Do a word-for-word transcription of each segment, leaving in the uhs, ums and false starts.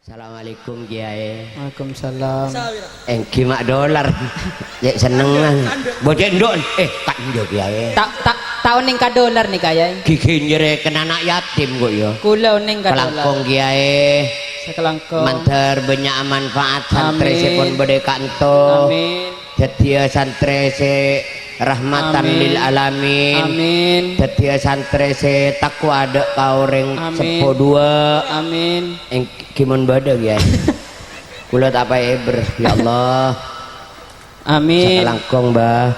Assalamualaikum, Kèyaè. Waalaikumsalam. Èngghi ma' dolar. Cè' sennengngan. Bocah ndok, eh, kandhu, Kèyaè. Ta', ta', ta' onèng ka dolar nèka, Kèyaè. Ghi' ghinjhârè kèng ana' yatim kok, ya. Kaulâ onèng ka dolar. Kalangkong, Kèyaè. Sakalangkong. Mandhâr bânnya' manfaat santrè sè pon bâdâ è ka'ènto. Amin. Dhâddhiyâ santrè sè rahmatan lil alamin. Amin. Dhâddhiyâ santrè sè takwa dâ' ka orèng seppo duwâ'. Amin. Èng-, ghi' mon bâdâ, ya. Kaulâ ta' paèbâr, ya Allah. Amin. Sakalangkong, Mbah.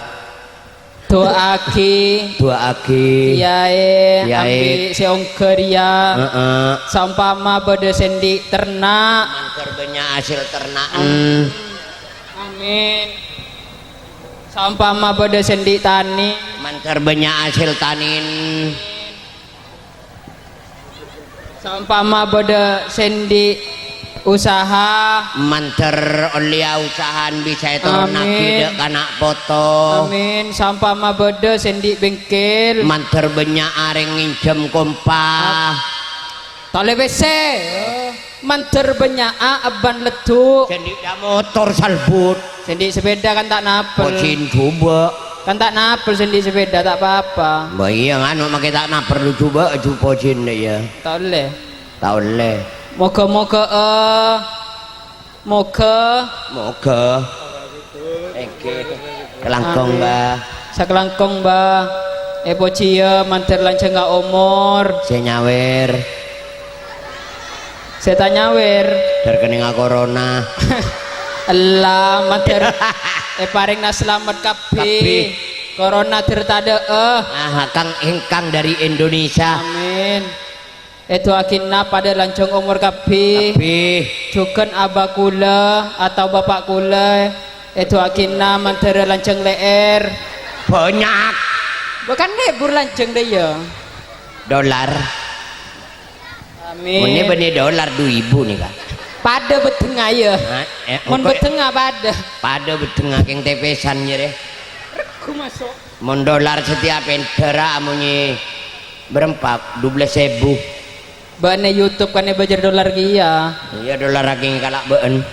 Du'aaghi. Du'aaghi. Kèyaè, Kèyaè. Ambi' sè ongghâ rèya. Heeh. Saompama bâdâ sè andi' terna'. Mandhâr bânnya' hasil terna'en. Amin. Saompama bâdâ sè andi' tanè. Mandhâr bânnya' hasil tanèn. Saompama bâdâ sè andi' usaha. Mandhâr ollèya usahaan bisa ètoronnaghi dâ' kana' poto. Amin. Saompama bâdâ sè andi' bengkel. Mandhâr bânnya' arèng ngènjhâm kompa. Ta' ollè pèssè. Mandhâr bânnya'a abân leddhu'. Sè andi' motor salbut. Sè andi' sepèda kan ta' napel. Pojin jhubâ'. Kan ta' napel sè andi' sepèda, ta' pa-apa. Bâ iyâ, nganu, makè ta' napel jhubâ', jhu-, pojin, iyâ. Ta' ollè. Ta' ollè. Moghâ-moghâ, eh, moghâ. Moghâ. Èngghi. Kalangkong, amin. Mbah. Sakalangkong, Mbah. Èpojiyâ mandhâr lanjhângnga omor. Sè nyawèr. Sè ta' nyawèr. Dhâr kennengnga corona. Ella, mandhâr èparèngana salamet kabbhi. Kabbhi. Corona dhâr tadâ'â. Ah, kang èngkang dhâri Indonesia. Amin. Èdu'aaghina padâ lanjhâng omor kabbhi. Kabbhi. Jhughân abah kaulâ atau bapa' kaulâ èdu'aaghina mandhârâ lanjhâng lè'èr. Bânnya'. Bukan lebur lanjhâng dâ' iyâ. Dolar. Amin. Mon nè bânnè dolar du èbu nèka. Padâ bâddhângnga, yâ. Hah? Eh, mon engko' bâddhângnga padâ. Padâ bâddhângnga kèng tèpèsan, yâ, rè. Règgu maso'. Mon dolar satèya pèndhârâ amonyè bârâmpa, dubellâs èbu. Bâ'na YouTube kan èbâjâr dolar kèya. Iyâ, dolar raging kala' bâ'en.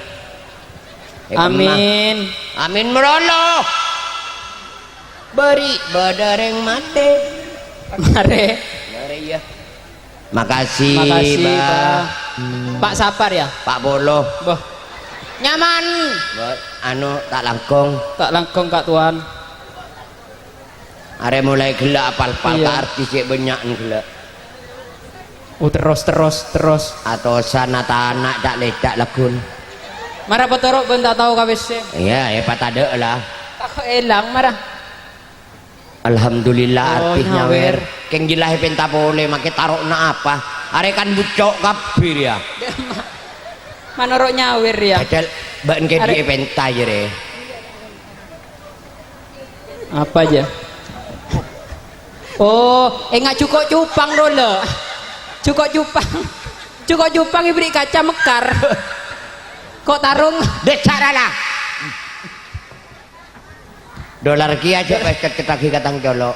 È kemma. Amin. Amin malolo. Bâri' bâdâ rèng matè. Marè. Marè, iyâ. Makasih, makasih, Bah. Bah. Pak Sapar, ya? Pak Polo. Boh. Nyaman. Boh, anu, ta' langkong. Ta' langkong, Kak Tuan. Arè molaè ghellâ' apal-pal, iyâ, ka artis cè' bânnya'an ghellâ'. Oh, terros, terros, terros. Atosan atana' ta' lèdhâ' lagghun. Mara patoro' bân ta' tao ka W C. Iyâ, èpatadâ'â la. Tako' èlang mara. Alhamdulillah, oh, artis nyawèr. Nyawèr. Kèng jelas èpènta polè, makè taro'na apa? Arè kan bucco' kabbhi rèya. Manoro' nyawèr, ya. Padahal bâ'en kèdhi' arè èpènta, yâ, rè. Apa aja? Oh, enga' jhuko' cupang, Ro, lè. Jhuko' cupang. Jhuko' cupang èberri' kaca mekar. Ko' tarong. Dessara la. Dolar kèya jhâ' pas cet-cettaghi ka tang colo'.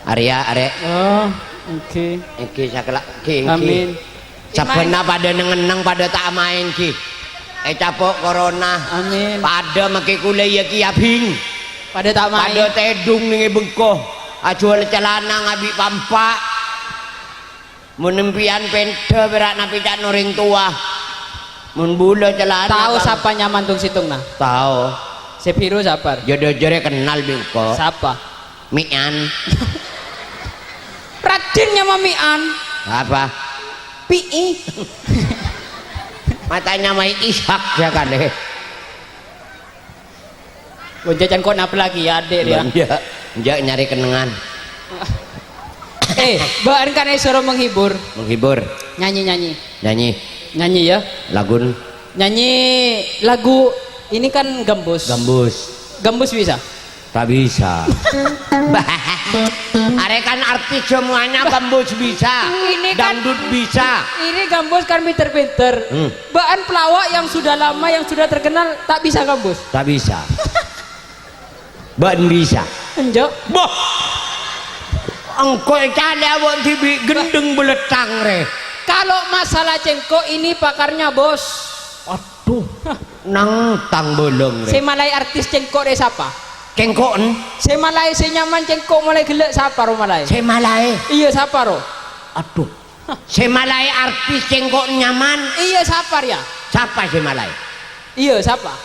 Arèya, arè'. Oh, èngghi. Èngghi sakella', èngghi, èngghi. Amin. Sabbhânna padâ neng-enneng, padâ ta' amaèn, ghi. Ècapo' corona. Amin. Padâ makè kulâ iyâ kèya bhing. Padâ ta' amaèn. Padâ tèdung neng è bengko. Ajhuwâl calana ngabi' pampa'. Mon empèyan pèndhâ pèra' napè ca'na orèng towa. Mon bulâ calana. Tao kal- sapa nyamana tong-sèttongnga? Tao. Sè bhiru sapa? Jâ-, jârèya kennal bi' engko'. Sapa? Mi'an. Raddhin nyama Mi'an. Apa? Pi'i. Mata nyamaè Ishak jâ kalè. Mon jhâjhân ko' napa lagi ya, Adik, ya? Enjâ', enjâ' nyarè kennengngan. Eh, bâ'en kan èsoro menghibur. Menghibur. Nyanyi, nyanyi. Nyanyi. Nyanyi, ya. Lagun. Nyanyi lagu ini kan gambus. Gambus. Gambus bisa? Tak bisa. Arè kan artis semuanya gambus bisa. Ini kan, dangdut bisa. Ini gambus kan pinter-pinter. Hmm. Bâ'en pelawak yang sudah lama, yang sudah terkenal, tak bisa gambus. Tak bisa. Bâ'en bisa. Enjâ'. Boh. Engko' ècalè awak dhibi' gendheng belettang, rè. Kalau masalah cengko', ini pakarnya, Bos. Aduh, nantang bâlâng, rè. Sè malaè artis cengko' rè sapa? Cengko'en? Sè malaè sè nyaman cengko' malaè ghellâ' sapa ro malaè? Sè malaè? Iyâ, sapa ro? Aduh. Sè malaè artis cengko'en nyaman? Iyâ, sapa rèya? Sapa sè malaè? Iyâ, sapa?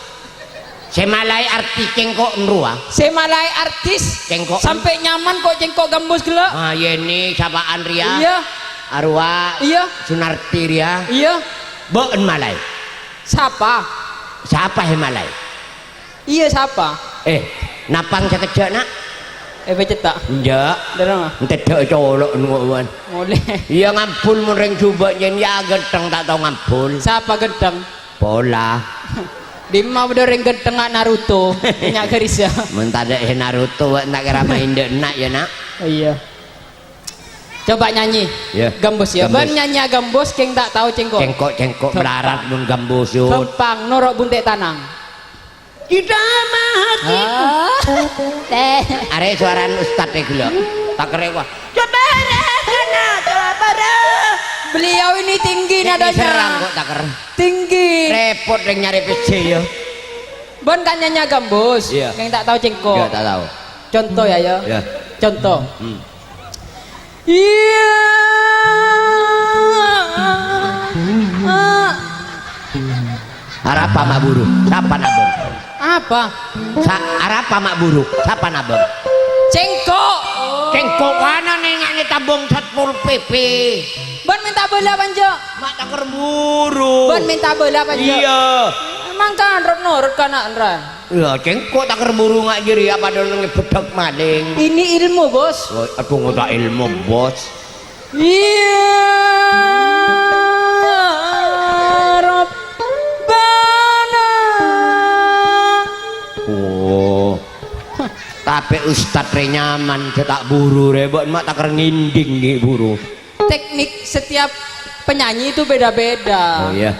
Sè malaè artis cengko'en rowa? Sè malaè artis? Cengko'en. Sampè' nyaman ko' cengko' gambus ghellâ'? Ah, iyâ, ini sapa'an rèya? Iyâ. Arowa? Iyâ. Sunarti rèya? Iyâ. Bâ'en malaè? Sapa? Sapa sè malaè? Iyâ, sapa? Eh, napang sakejjhâ', Na'. Eh, pecetta'. Enjâ'. Dârâ, Ma? Entedhâ' colo' nuwuwân. Molè. Iyâ, ngambul mon rèng jhubâ' nyèn, iyâ, ghânteng ta' tao ngambul. Sapa ghânteng? Pola. Dimma bâdâ rèng ghânteng Naruto? Nya' ghârissa. Mon tadâ' sè Naruto, wa' ta' kèra maèn dâ' enna', yâ, Na'. Iyâ. Coba nyanyi. Yâ. Gambus, yâ. Gambus. Bân nyanyi gambus, kèng ta' tao cengko'. Cengko', cengko', Gampang. Melarat mon gambus, Yud. Gampang, noro' bunte' tanang. Kita mahasiswa. Ah. Teh. Arè' sowarana ustad è ghellâ'. Takerrè, wah. Coba rè, kena coba rè. Beliau ini tinggi nadanya. Serang kok taker. Tinggi. Repot rèng nyarè pèssè, yâ. Bân kan nyanyi gambus. Iyâ. Kèng ta' tao cengko'. Iyâ, ta' tao. Contoh, yâ, yâ. Iyâ. Contoh. Hmm. Iyâ. Arapa ma' buru? Sapa nabâng? Apa? Sa-, arapa ma' buru? Sapa nabâng? Cengko'. Cengko' kana nènga'ne tabâng Satpol P P. Bân mènta bâlâ apa enjâ'? Ma' taker buru. Bân mènta bâlâ apa enjâ'? Iyâ. Mangkana rot-norot kana' ra. Iyâ, cengko' taker buru nga' jârèya padâ neng bheddhâk malèng. Ini ilmu, Bos. Oh, adhu, ngoca' ilmu, Bos. Iyâ, Rabbana. Oh. Tapè ustad rè nyaman, sè ta' buru rè, bân ma' taker ngèndhing ghi' buru. Teknik setiap penyanyi itu beda-beda. Oh, iya.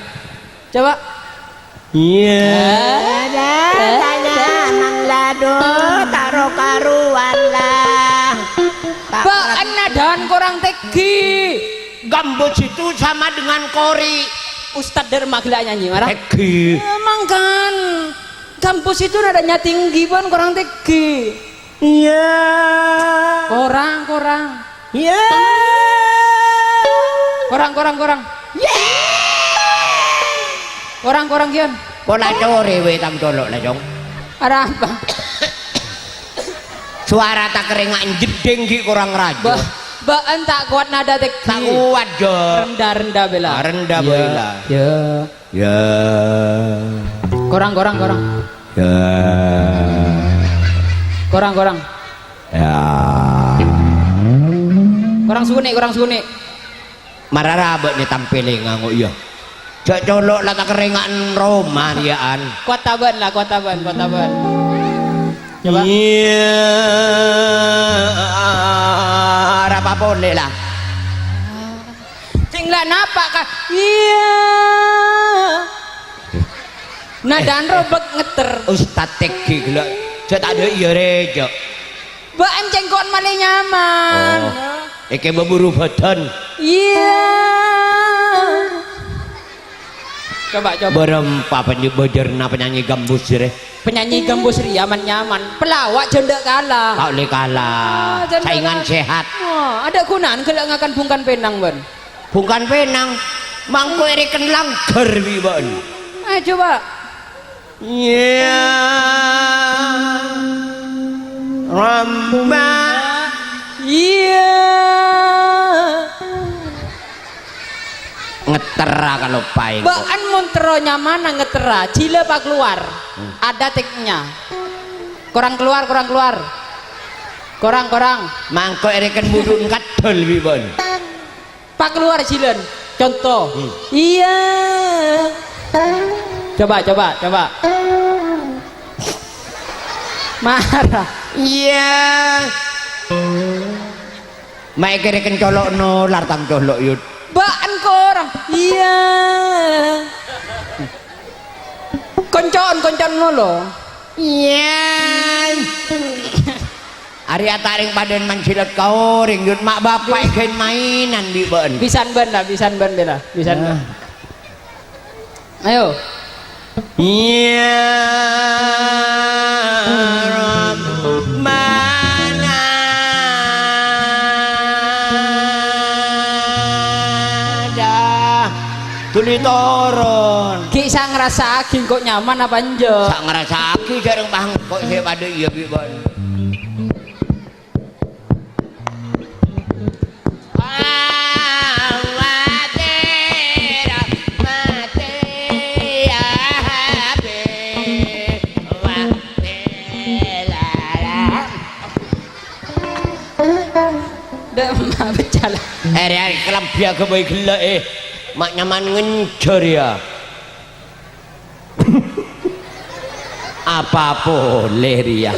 Coba. Iyâ. Ada, ada, nyaman la, duh, ta' ro-karowan la. Bâ'na dâ'an korang tèngghi. Gambus itu sama dengan kori. Ustad dâ' remma ghellâ' nyanyi, mara? Tèngghi. Eh, mangkana. Gambus itu nadanya tinggi, bân korang tèngghi. Iyâ. Korang, korang. Iyâ. Korang, korang, korang. Iyâ. Korang, korang, Yon. Pola corè wè tang colo' la, Cong. Arapa? Suara taker rèngnga' njeddhing ghi' korang rajâ. Ba-, bâ'na ta' kowat nada tèngghi. Ta' kowat, Jo. Rendah, rendah, bela. Ah, rendah, Iyâ. Bela. Iyâ. Ya. Korang, korang, korang. Ya. Korang, korang. Ya. Korang suni, korang suni. Mara ra bâ'na tampèlè ngango' iyâ. Jhâ' colo' la taker rèngnga' roma rèya'an. Kowat bâ'na la, kowat bâ'na, kowat bâ'na. Coba. Iyâ. Arapa polè la? Sing la napa ka? Iyâ. Nadâ'an robek ngetter. Ustad tèngghi ghellâ'. Jhâ' ta' dâ' iyâ rè, jhâ'. Bâ'na cengko'en malè nyaman. Oh. Èkè bâburu bâdân. Iyâ. Coba, coba. Bârâmpa penny-, bâjârna penyanyi gambus jârèya. Penyanyi gambus rèya man-nyaman. Pelawak jhâ' endâ' kala. Ta' ollè kala. Ah, jhâ' endâ' kala. Saingan sehat. Wah, adâ' ghunana ghellâ' ngakan bungkan pènang, bân. Bungkan pènang. Mangko èrèken langghâr bi' bâ'na. Ayo, coba. Iyâ. Ramba. Iyâ. Ngettera kalopaè engko'. Bâ'na mon terro nyamana ngettera, jhilâ pakalowar. Hmm. Ada tekniknya. Korang kalowar, korang kalowar. Korang, korang. Mangko èrèken budhu'en kaddhâl bi' bâ'na. Pakalowar jhilân. Conto. Hmm. Iyâ. Coba, coba, coba. Mara. Iyâ. Ma' èkèrèken colo' nolar tang colo', Yud. Bâ'na korang. Iyâ. Konco'en, konco'en molo. Iyâ. Arè atarèng padâna manjilat ka orèng, yut ma' bapa' èghâbây mainan bi' bâ'na. Bisan bân la, bisan bân bella, bisan bân. Ah. Ayo. Ya Rabbana, dah. Tuli toron. Ghi' sa' ngrasa'aghi engko' nyaman apa enjâ'? Sa' ngrasa'aghi jhâreng pahang kok sè padâ iyâ bi' bâ'na. Dâ' emma' pecala. Arè-arè kalambhi aghâbây ghellâ', eh. Ma' nyaman ngenjhâr, yâ. Apa polè rèya?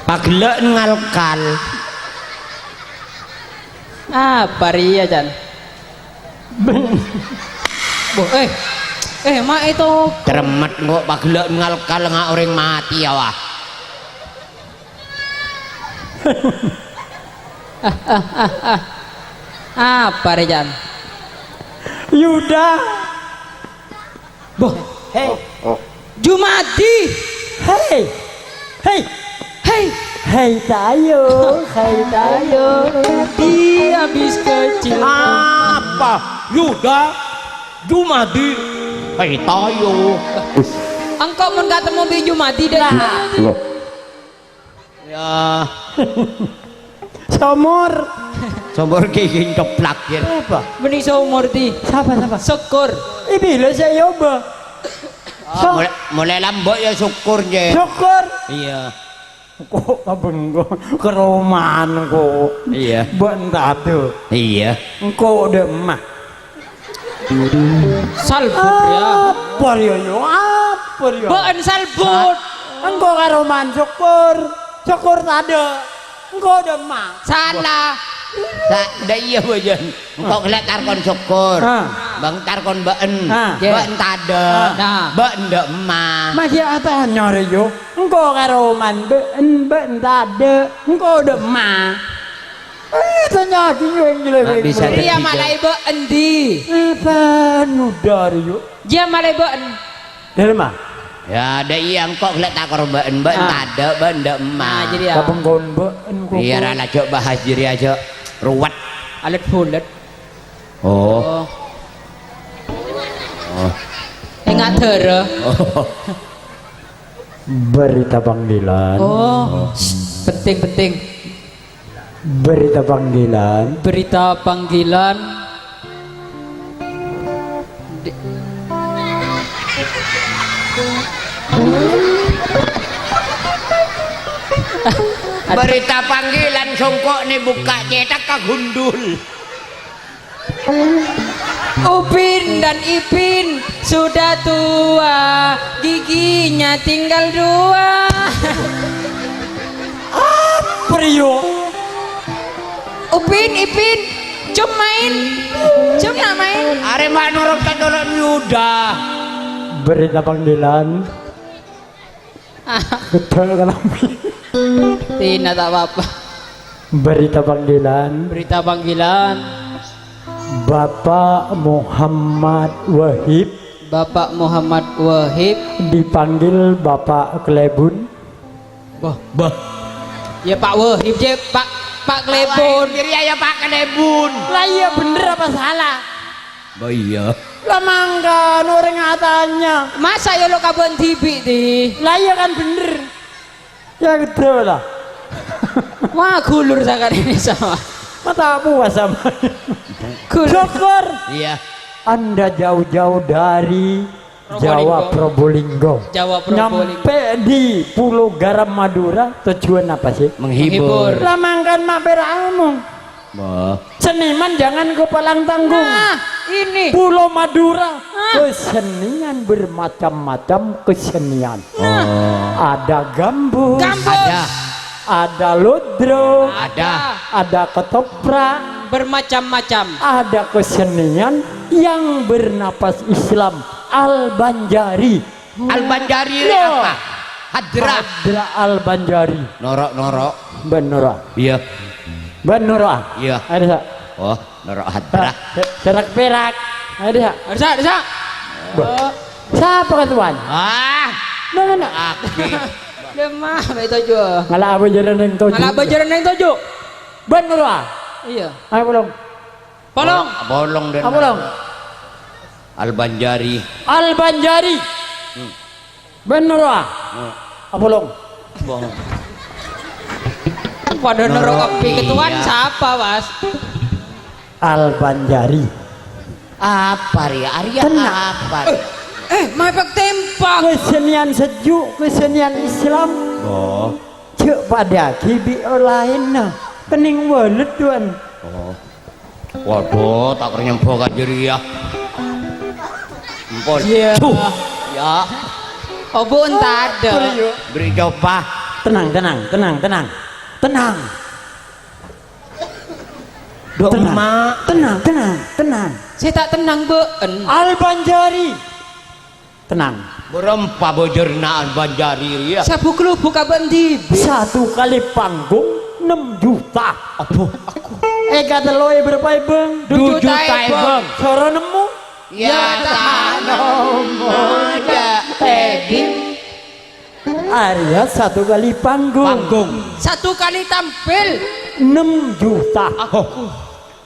Paghellâ'ân ngalkal. Apa rèya, Can? Boh, eh, eh, ma' èto. Cermet engko' paghellâ'ân ngalkal nga' orèng matè, yâ, wah. Apa rè, Can? Yuda. Boh. Hei. Jumadi. Hei. Hei. Hei. Hei Tayo, hei Tayo. Di habis kecil. Apa? Yuda. Jumadi. Hei Tayo. Engko' mon katemmo bi' Jumadi, dâ'. Nah. Loh. Ya. Somor. Somor gigi nceplak, ya. Apa? Mending somor, di. Sapa, sapa? Syukur. Ini lho saya nyoba. Ah, So- mulai, mulai lambok ya syukur, je. Syukur. Iya. Kok kabengko keroman kok. Iya. Mbok entah tuh. Iya. Engko' dâ' emma. Salbut, ya. Apa, ya, ya? Apa, ya? Bâ'en salbut. Engko' karo man syukur. Syukur tadâ'. Engko' dâ' emma. Salah. Sa-, dâ' iyâ, bâjân. Engko' ghellâ' tarkon syukur. Ah. Bâng tarkon bâ'en. Ah. Bâ'en tadâ'. Ah. Bâ'en dâ' emma. Masih atanya, rè, yo. Engko' karo man bâ'en, bâ'en tadâ'. Engko' dâ' emma. Eh, tanya ghi' nyo'on nyeleweng. Nggak bisa. Iya, bertiga. Malai bâ'en, di. Eh, panuda, rè, yo. Jiyâ malai bâ'en. Dâlem, ah? Ya, dâ' iyâ engko' ghellâ' takor bâ'en, bâ'en tadâ', bâ'en dâ' emma. Nah, jadi ya. Kabengkon bâ'en koko. Iya, ra la jhâ' bahas jârèya jhâ' ruwet. Alet bulât. Oh. Oh. Oh. Enga' dârâ. Oh. Berita panggilan. Oh, penting, penting. Berita panggilan. Berita panggilan. Di- Berita panggilan songko' ni buka cetak ka gundul. Upin dan Ipin sudah tua, giginya tinggal dua. Apa, Rio? Upin, Ipin, cum main. Cum nak main. Arè ma' norot ka dolo' Yuda. Berita panggilan. Betul, kalambi. Tina, tak apa-apa. Berita panggilan. Berita panggilan. Bapak Muhammad Wahib. Bapak Muhammad Wahib. Dipanggil Bapak Klebun. Bah, bah. Ya, Pak Wahib, je, Pak, Pak Klebun. Jadi ya, ya, Pak Klebun. Lah, iya bener apa salah? Bah, iya. Lah, mangkana orèng atanya. Masa ya lo kabân dhibi', di? Lah, iya kan bener. Ya, gitu lah. Wah, gulur sakali ini sama. Mata puas sama. Gulur. Syukur. Iya. Anda jauh-jauh dari Jawa Probolinggo. Jawa Probolinggo. Nyampe di Pulau Garam Madura, tujuan apa sih? Menghibur. Menghibur. Lah, mangkan ma' pera' omong. Wah. Seniman jangan kepalang tanggung. Nah, ini. Pulau Madura, ah, kesenian bermacam-macam kesenian. Nah. Oh. Ada gambus. Gambus. Ada. Ada ludruk. Ada. Ada ketoprak. Bermacam-macam. Ada kesenian yang bernapas Islam. Al-Banjari. Al-Banjari. Iya. Apa? Hadrah. Hadrah Al-Banjari. Norok-norok. Bener, ah. Iya. Bener, ah. Iya. Ada, Sa'? Oh, norok hadrah. Sa', se-, serak perak. Ada, Sa'? Ada, Sa', ada, Sa'. Bâh. Oh. Sapa ketuan? Ah. Nah, nah, nah. Aki. Lemah, baik itu aja. Ngala' apa jalan yang tuju? Ngala' apa jalan yang tuju? Bener, ah. Iya. Ayo, belum. Polong. Polong dan Apa polong? Al-Banjari. Al-Banjari. Hmm. Bener, ah. Hmm. Apa polong? Bong. Padha noro Noro, kepi ketuan iya. Sapa, Mas? Al-Banjari. Apa, Ria? Arya Tenang. Apa, Ria? Eh, eh, mepet tempang. Kesenian sejuk, kesenian Islam. Oh. Cek pada gibi lainna. Kening welet, Tuan. Oh. Waduh, tak kernyang baka jârèya. Ampon. Iya. Duh. Ya. Obu' enta' adâ'. Beri coba. Tenang, tenang, tenang, tenang. Tenang. Dok, Tenang. Mak. Tenang, tenang, tenang. Sè ta' tenang, bâ'en. Al-Banjari. Tenang. Berempa bojernaan Banjari rèya. Sabu kelubuk abâ' endi? Satu kali panggung, enam juta. Aduh, aku. Èkatelloè berapa èbâng? Dua juta èbâng. Soro nemmo? Ya, ta' nemmo, Cak Teddy. Arèya satu kali panggung. Panggung. Satu kali tampil. Enam juta. Aku.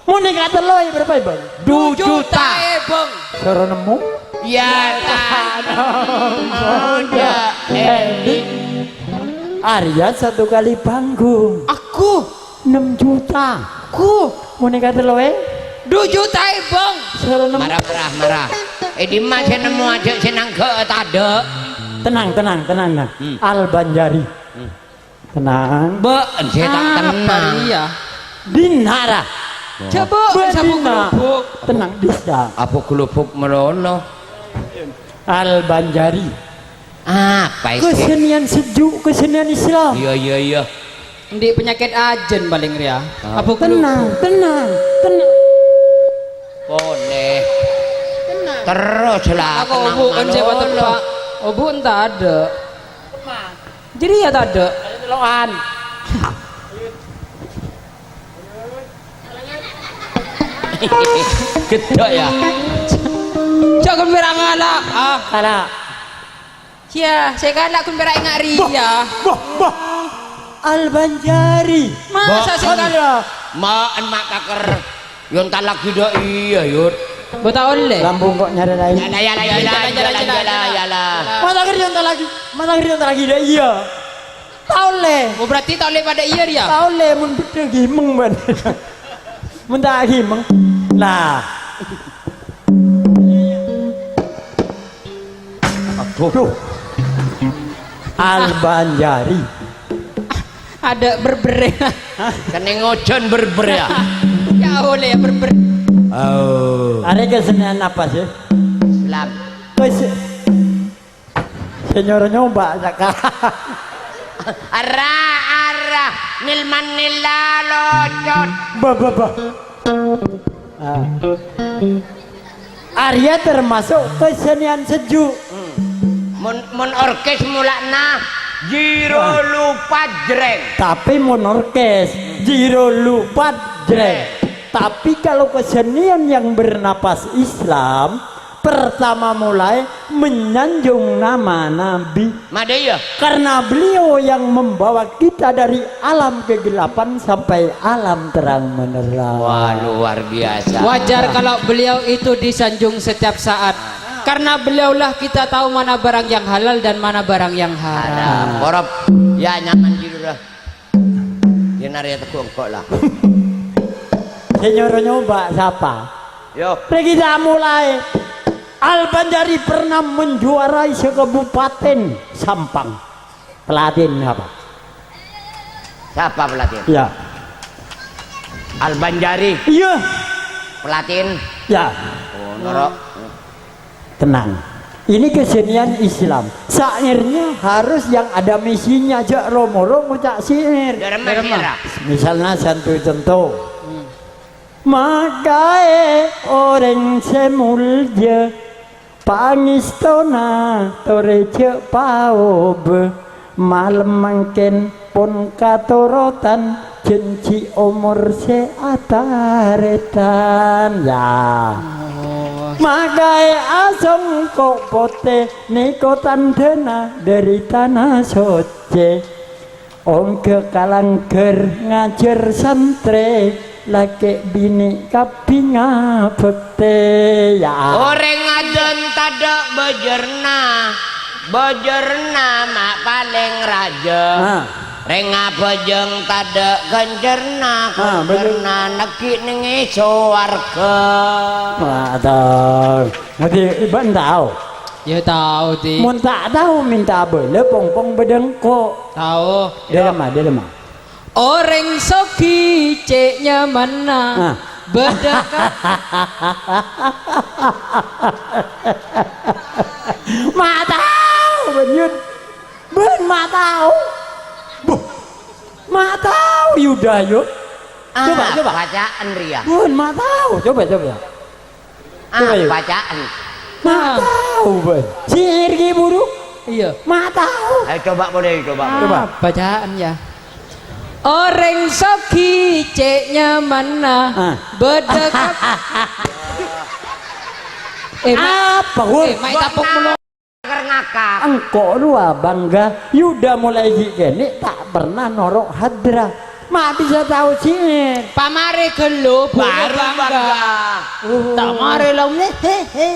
Mon èkatelloè berapa èbâng? Dua juta èbâng. Soro nemmo? Ya, ta' nemmo, Cak Teddy. Arèya satu kali panggung. Aku. Enam juta. Aku. Mon èkatelloè? Dua juta èbâng. Soro nemmo? Mara, mara, mara. È dimma sè nemmo ajâ' sè nangghâ' tadâ'? Tenang, tenang, tenang, nah. Hmm. Al-Banjari. Hmm. Tenang. Bâ'en sè ta' Apa tenang. Rèya? Dinna ra. Coba Bâ' sabu dinna. Kelubuk. Tenang, bisa. Apa kelubuk melono? Al-Banjari. Apa itu? Kesenian sejuk, kesenian Islam. Iya, iya, iya. Endi' penyakit ajân paling rèya? Ah. Apa kelubuk? Tenang, tenang, tenang. Boleh. Tenang. Terus lah, Aku tenang obu' kan sè malono. Pateppa'. Obu' enta' adâ'. Jârèya tadâ'. Ayo, telo'an. Gedhek, ya. Jâ' ghun pèra' ngala', ah. Ngala'. Iyâ, sè ngala' ghun pèra' enga' rèya. Bah, bah, bah. Al-Banjari. Masa sè Bah, ngala'? Ma'en ma' taker. Yontalaghi dâ' iyâ, Yud. Bâ' ta' ollè. Lambung kok nyarè laèn. Yala, yala, yala, Jala, jala, yala, jala, yala, jala. Mata kerja yontalaghi, mata kerja yontalaghi dâ' iyâ. Ta' ollè. Oh, berarti ta' ollè padâ iyâ, rèya? Ta' ollè, mon bâdâ ghimeng, bân. Mon ta' ghimeng. Nah. Aduh. Duh. Al-Banjari. Adâ' berberrè. Kennèng ojhân berber, ya. Ya, ollè ya berber. Oh. Arè kesenian apa sih? Islam. Kes-, sè nyoro nyoba, saka. Ara, ara, nil manila locot. Bah, bah, bah. Ah. Arèya termasuk kesenian sejuk. Hmm. Mon, mon orkes mula'na jiro Ah. lupa jreng. Tapi mon orkes, jiro lupa jreng. Tapi kalau kesenian yang bernapas Islam, pertama mulai menyanjung nama Nabi. Madâ iyâ. Karena beliau yang membawa kita dari alam kegelapan sampai alam terang menerang. Wah, luar biasa. Wajar kalau beliau itu disanjung setiap saat. Karena beliaulah kita tahu mana barang yang halal dan mana barang yang haram. Haram. Korop. Ya, nyaman gitu dah. Yen arè tegghu' engko' la. Sè nyoro nyoba sapa? Yo. Rè kita mulai. Al-Banjari pernah menjuarai se-Kabupaten Sampang. Pelatih apa? Sapa pelatih? Ya. Al-Banjari. Iya. Pelatih. Ya. Oh, noro. Tenang. Ini kesenian Islam. Syairnya harus yang ada misinya, jhâ' ro-moro ngoca' syair. Dâremma, dâremma. Syair. Misalnya santu cento. Hmm. Makaè orèng sè molja, pangèstona torè jhâ' paobâ. Malem mangkèn pon katorotan, jhânjhi omor sè atarètan. Ya. Oh. Makaè asongko' potè, nèko tandhâna dâri tana soccè. Ongghâ ka langghâr ngajhâr santrè, lakè' binè' kabbhi ngabhâktè, ya. Orèng adân tadâ' bâjârna, bâjârna ma' palèng rajâ. Ah. Rèng abhâjâng tadâ' ghânjhârna, ah, bhânjhâr. Ghânjhârna neggi' nèng è sowarghâ. Waduh, ngerti, bân tao? Ya tao, Di. Mon ta' tao, mènta bâlâ pong-pong bâdâ engko'. Tao. Dâlemma, dâlemma. Orèng soghi cè' nyamanna, ah, bâdâ ka- Ma' tao, bân, Yud. Bân ma' tao. Buh. Ma' tao, Yuda, Yud. Coba, ah, coba. Bacaan rèya. Bân ma' tao. Coba, coba. Ah, coba, yuk. Bacaan. Ma' tao, bân. Sihir ghi' buru. Iya. Ma' tao. Ayo coba polè, coba. Ah, coba. Bacaan, ya. Orèng soghi cè' nyamanna, ah, bâdâ ka-, eh, ma-, apa, Wur? Eh, ma' tapok molo. Ngakak. Engko' rowa bângghâ, Yuda molaè ghi' kènè' ta' pernah noro' hadra. Ma' bisa tao sihir. Pamarè ghâllu, buru bâru bângghâ. Bângghâ. Oh. Ta' marè la, he, he, he.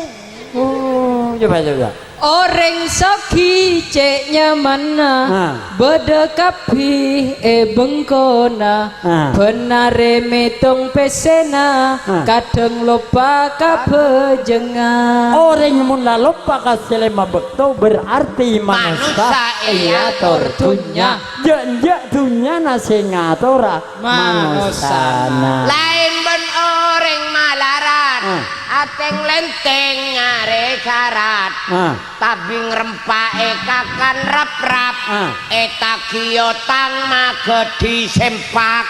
Oh, coba, coba. Orèng soghi cè' nyamanna, ah, bâdâ kabbhi è bengkona. Ah. Bân arè mètong pèssèna, ah, kadhâng loppa kabhâjângan. Orèng mon la loppa ka sè lèma bâkto, berarti manossa, manossa èyator, èyator dhunnya. Jhâ'-enjhâ' dhunnyana sè ngatora manossana. Manossana. Laèn bân orèng malarat, ah, atèng-lèntèng nyarè sarat. Ah. Tabing rempa èkakan rap-rap, ah, ètagi otang maghâdhi sempak.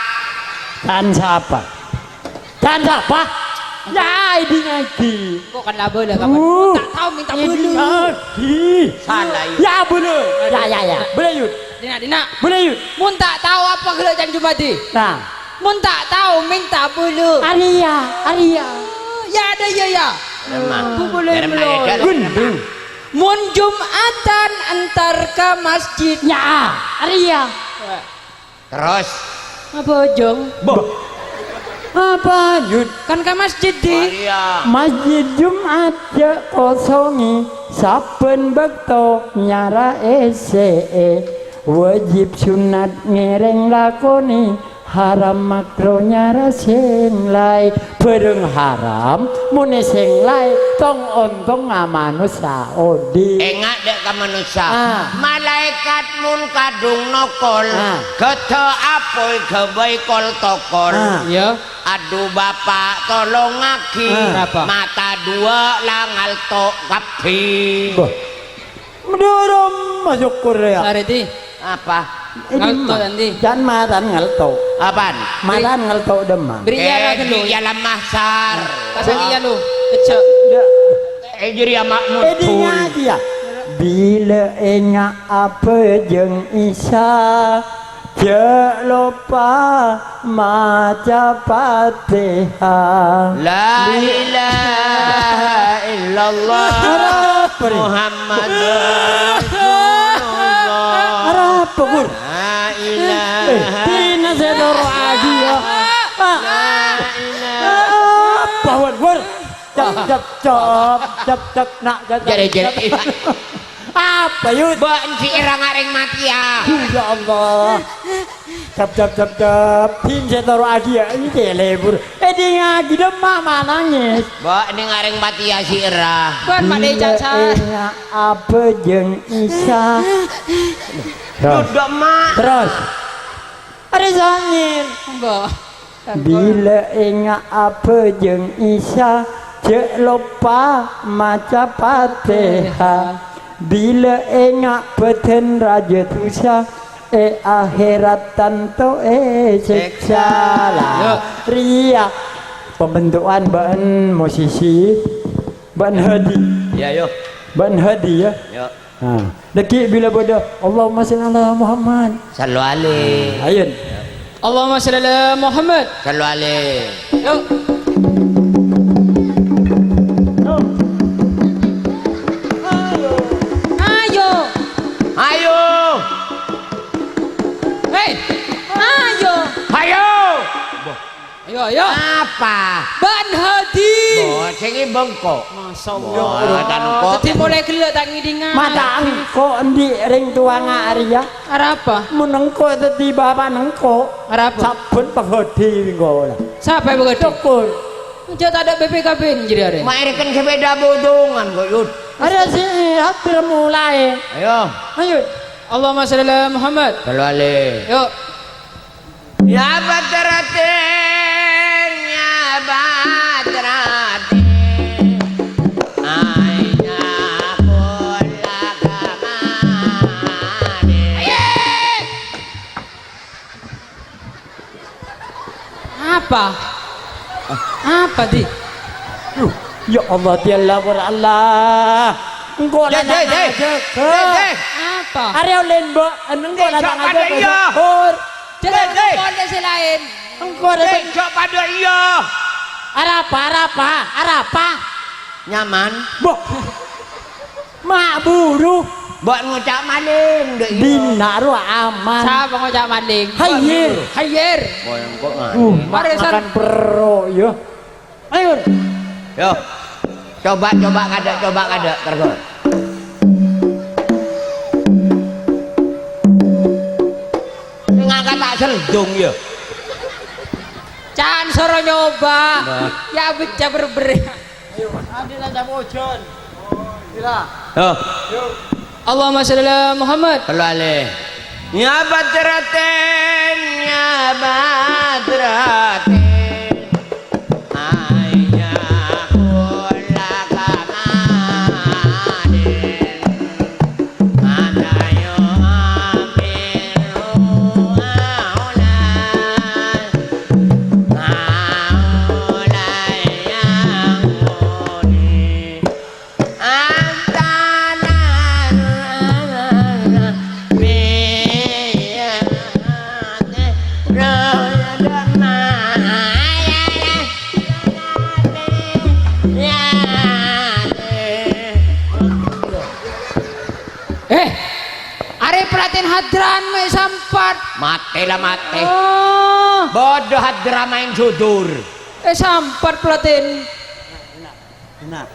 Tan sapa? Tan sapa? Ya, èdingngaghi. Kok kan la bâlâ, kapan? Uh, ta' tao mènta bâlâ. Èdingngaghi. Salah, Yud. Ya, bâlâ. Ya, ya, ya. Bâlâ, Yud. Dina', dina'. Bâlâ, Yud. Mon ta' tao apa ghellâ' can Jumadi? Nah. Mon ta' tao mènta bâlâ. Arèya, arèya. Ya, ada, ya, ya. Dâremma. Bu bâlâ. Dâremma, mèlor. Ya, dâremma. Gendeng. Mon Jum'atan entar ka masjid. Nya, arèya. Terros? Apa, Jong? Bo. Apa, Yud? Kan ka masjid, Di. Arèya. Masjid Jum'at jhâ' kosongè, sabbhân bâkto nyara èssè'è. Wajib sunnat ngèrèng lakonè, haram makro nyara sèng laè. Bhârâng haram, monè sèng laè, tong-ontongnga manossa odi'. Enga' dâ' ka manossa. Ah. Malaèkat mon kadhung nokol, ah, ghâdhâ apoy ghâbây kol-tokol. Ah. Iyâ. Adu Bapa', tolongngaghi. Ah. Napa? Mata duwâ' la ngalto' kabbhi. Bâh. Madhurâ masokkor, ya. Sarè, Di. Apa? Ngalto', Andi. Can matan ngalto'. Apaan? Matan ngalto' dâmma. Beri iya, eh, ghâllu. Di alam mahsyar. Pasang iya, lu. Kejak. Ya. Eh, jadi ama' èdingngaghi, ya. Bilâ enga' abhâjâng Isya, jhâ' loppa maca Fatihah. La ilaha illallah. Arapa, Ri? Muhammadur Rasulullah. Arapa, Gur? La ilaha. Eh, dina sè toro'aghi, ya. La ilaha. Apa, Gur? Gur. Cap, cap, cap, cap, cap, nak, cap, cap, jere-jere. Cap. Apa, Yud? Mbok, syi'ra ngarèng matèya. Ya Allah. Cap, cap, cap, cap. Tim sè toro'aghi, ya. Ini lebur. Èdingngaghi dâmma ma' nangès. Mbok, ini ngarèng matèya syi'ra. Bukan, Mak Dek Caca. Bilâ enga' abhâjâng Isya. Terros. Duduk, Mak. Terros. Arè sangèn. Enggak. Bilâ enga' abhâjâng Isya, Jhâ' loppa maca Fatihah, bilâ enga' bâdân rajâ dhusa, è akhèrat tanto èsèksa. Lah, Yo. rèya pambentu'an bâ'en musisi, bâ'en Hadi. Iyâ, yo. Bâ'en Hadi, ya. Yo. Nah, dhâggi' bilâ bâdâ, "Allahumma shalli ala Muhammad." Sallu alaih. Ayo. Allahumma shalli ala Muhammad. Sallu alaih. Yo. Ayo. Ayo. Ayo. Hei. Ayo. Ayo. Ayo, ayo. Apa? Bân Hadi. Bo, sèngè bengko. Masya Allah. Wah, kan engko'. Dhâddhi molaè ghellâ' ta' ngèdhingan. Mata engko' andi' rèng towa nga' arèya? Arapa? Mon engko' dhâddhi bapa'na engko'. Arapa? Sabbhân paghâdhi engko' la. Sapa paghâdhi? Cokor. Jhâ' tadâ' B P K B-na jârèya arè. Maèrèken sepèda bodongan kok, Yud. Arè sè hadir molaè. Ayo. Ayo. Allahumma shalli ala Muhammad. Sallu alaih. Yo. Ya Badratin, ya Badratin, aina kulla kamali. Apa? Apa, Di? Duh, ya Allah, Di Allah, para Allah. Engko' la Dek, dek, dek. Dek, dek. Apa? Arè ollè, Mbok. Engko' la Dek, sok padâ iyâ. Dek, dek. Engko' la sè laèn. Engko' la Dek, sok padâ iyâ. Arapa, arapa, arapa? Nyaman. Mbok. Ma' buru. Mbok ngoca' malèng, Dek, iyâ. Dinna' rowa aman. Sapa ngoca' malèng? Hayyir. Hayyir. Boy, engko' Uh, malèng. Mare, San. Makan perro', ya. Ayo. Yo. Coba, coba kadâ', coba kadâ', terus. Ngangkat tak seldung, ya. Can soro nyoba. Nah. Ya, becca berberi. Ayo, Andi, lah, capo, Jon. Ira. Yo. Yo. Allahumma shalli ala Muhammad. Sallu alaih. Ya Badratin, ya Badratin. Aina kulla kamalin. Mata yu'ammiru aula. Aula yangkuni. Eh, arè pelatèn hadran mè' sampèt. Matè la matè. Oh. Bodoh hadra maèn sudur. Eh, sampèt pelatèn. Nah.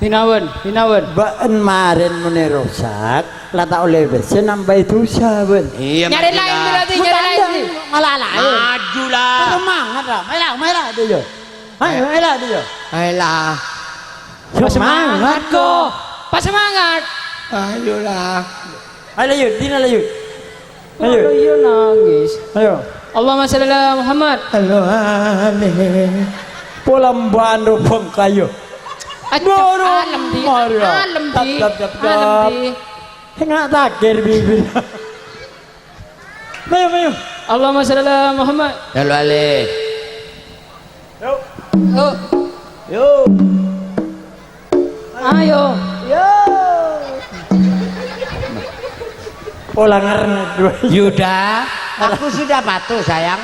Hinawan, hinawan. Bâ'en marèn mon è rosak, la ta' ollè bessè nambâi dhusa, bâ'en. Iyâ, Nyarè maju laèn la. Berarti, nyarè laèn. Maju la. Semangat la. Maju la, maju la, Dek, yo. Ayo, ayo la, Dek, yo. Ayo la. Pas semangat, kok. Pas semangat. Ayo la. Ayo, Yud, dina la, Yud. Ayo. Malah iya nangis. Ayo. Allahumma shalli ala Muhammad. Halo, ale. Pola mbando bengkayu. Aduh, Nur, alem, Di. Maria. Alem, Di. Tap, tap, tap, tap. Alem, Di. Enggak takir, bibir. Ayo, ayo. Allahumma shalli ala Muhammad. Halo, ale. Yo. Yo. Yo. Ayo. Yo. Pola ngernet, dua. Yuda, aku sudah patuh, sayang.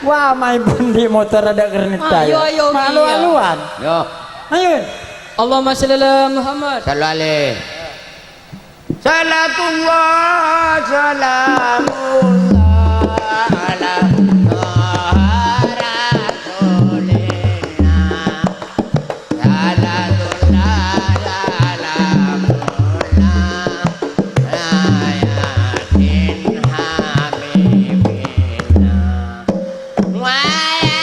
Wah, main pun di motor ada kernet. Ayo, saya. Ayo, malu-aluan. Yo. Ayo. Allahumma shalli ala Muhammad. Shallu alaih. Salatullah, salamullah, ala Taha Rasulillah. Salatullah, salamullah, ala Yasin Habibillah. Wa ala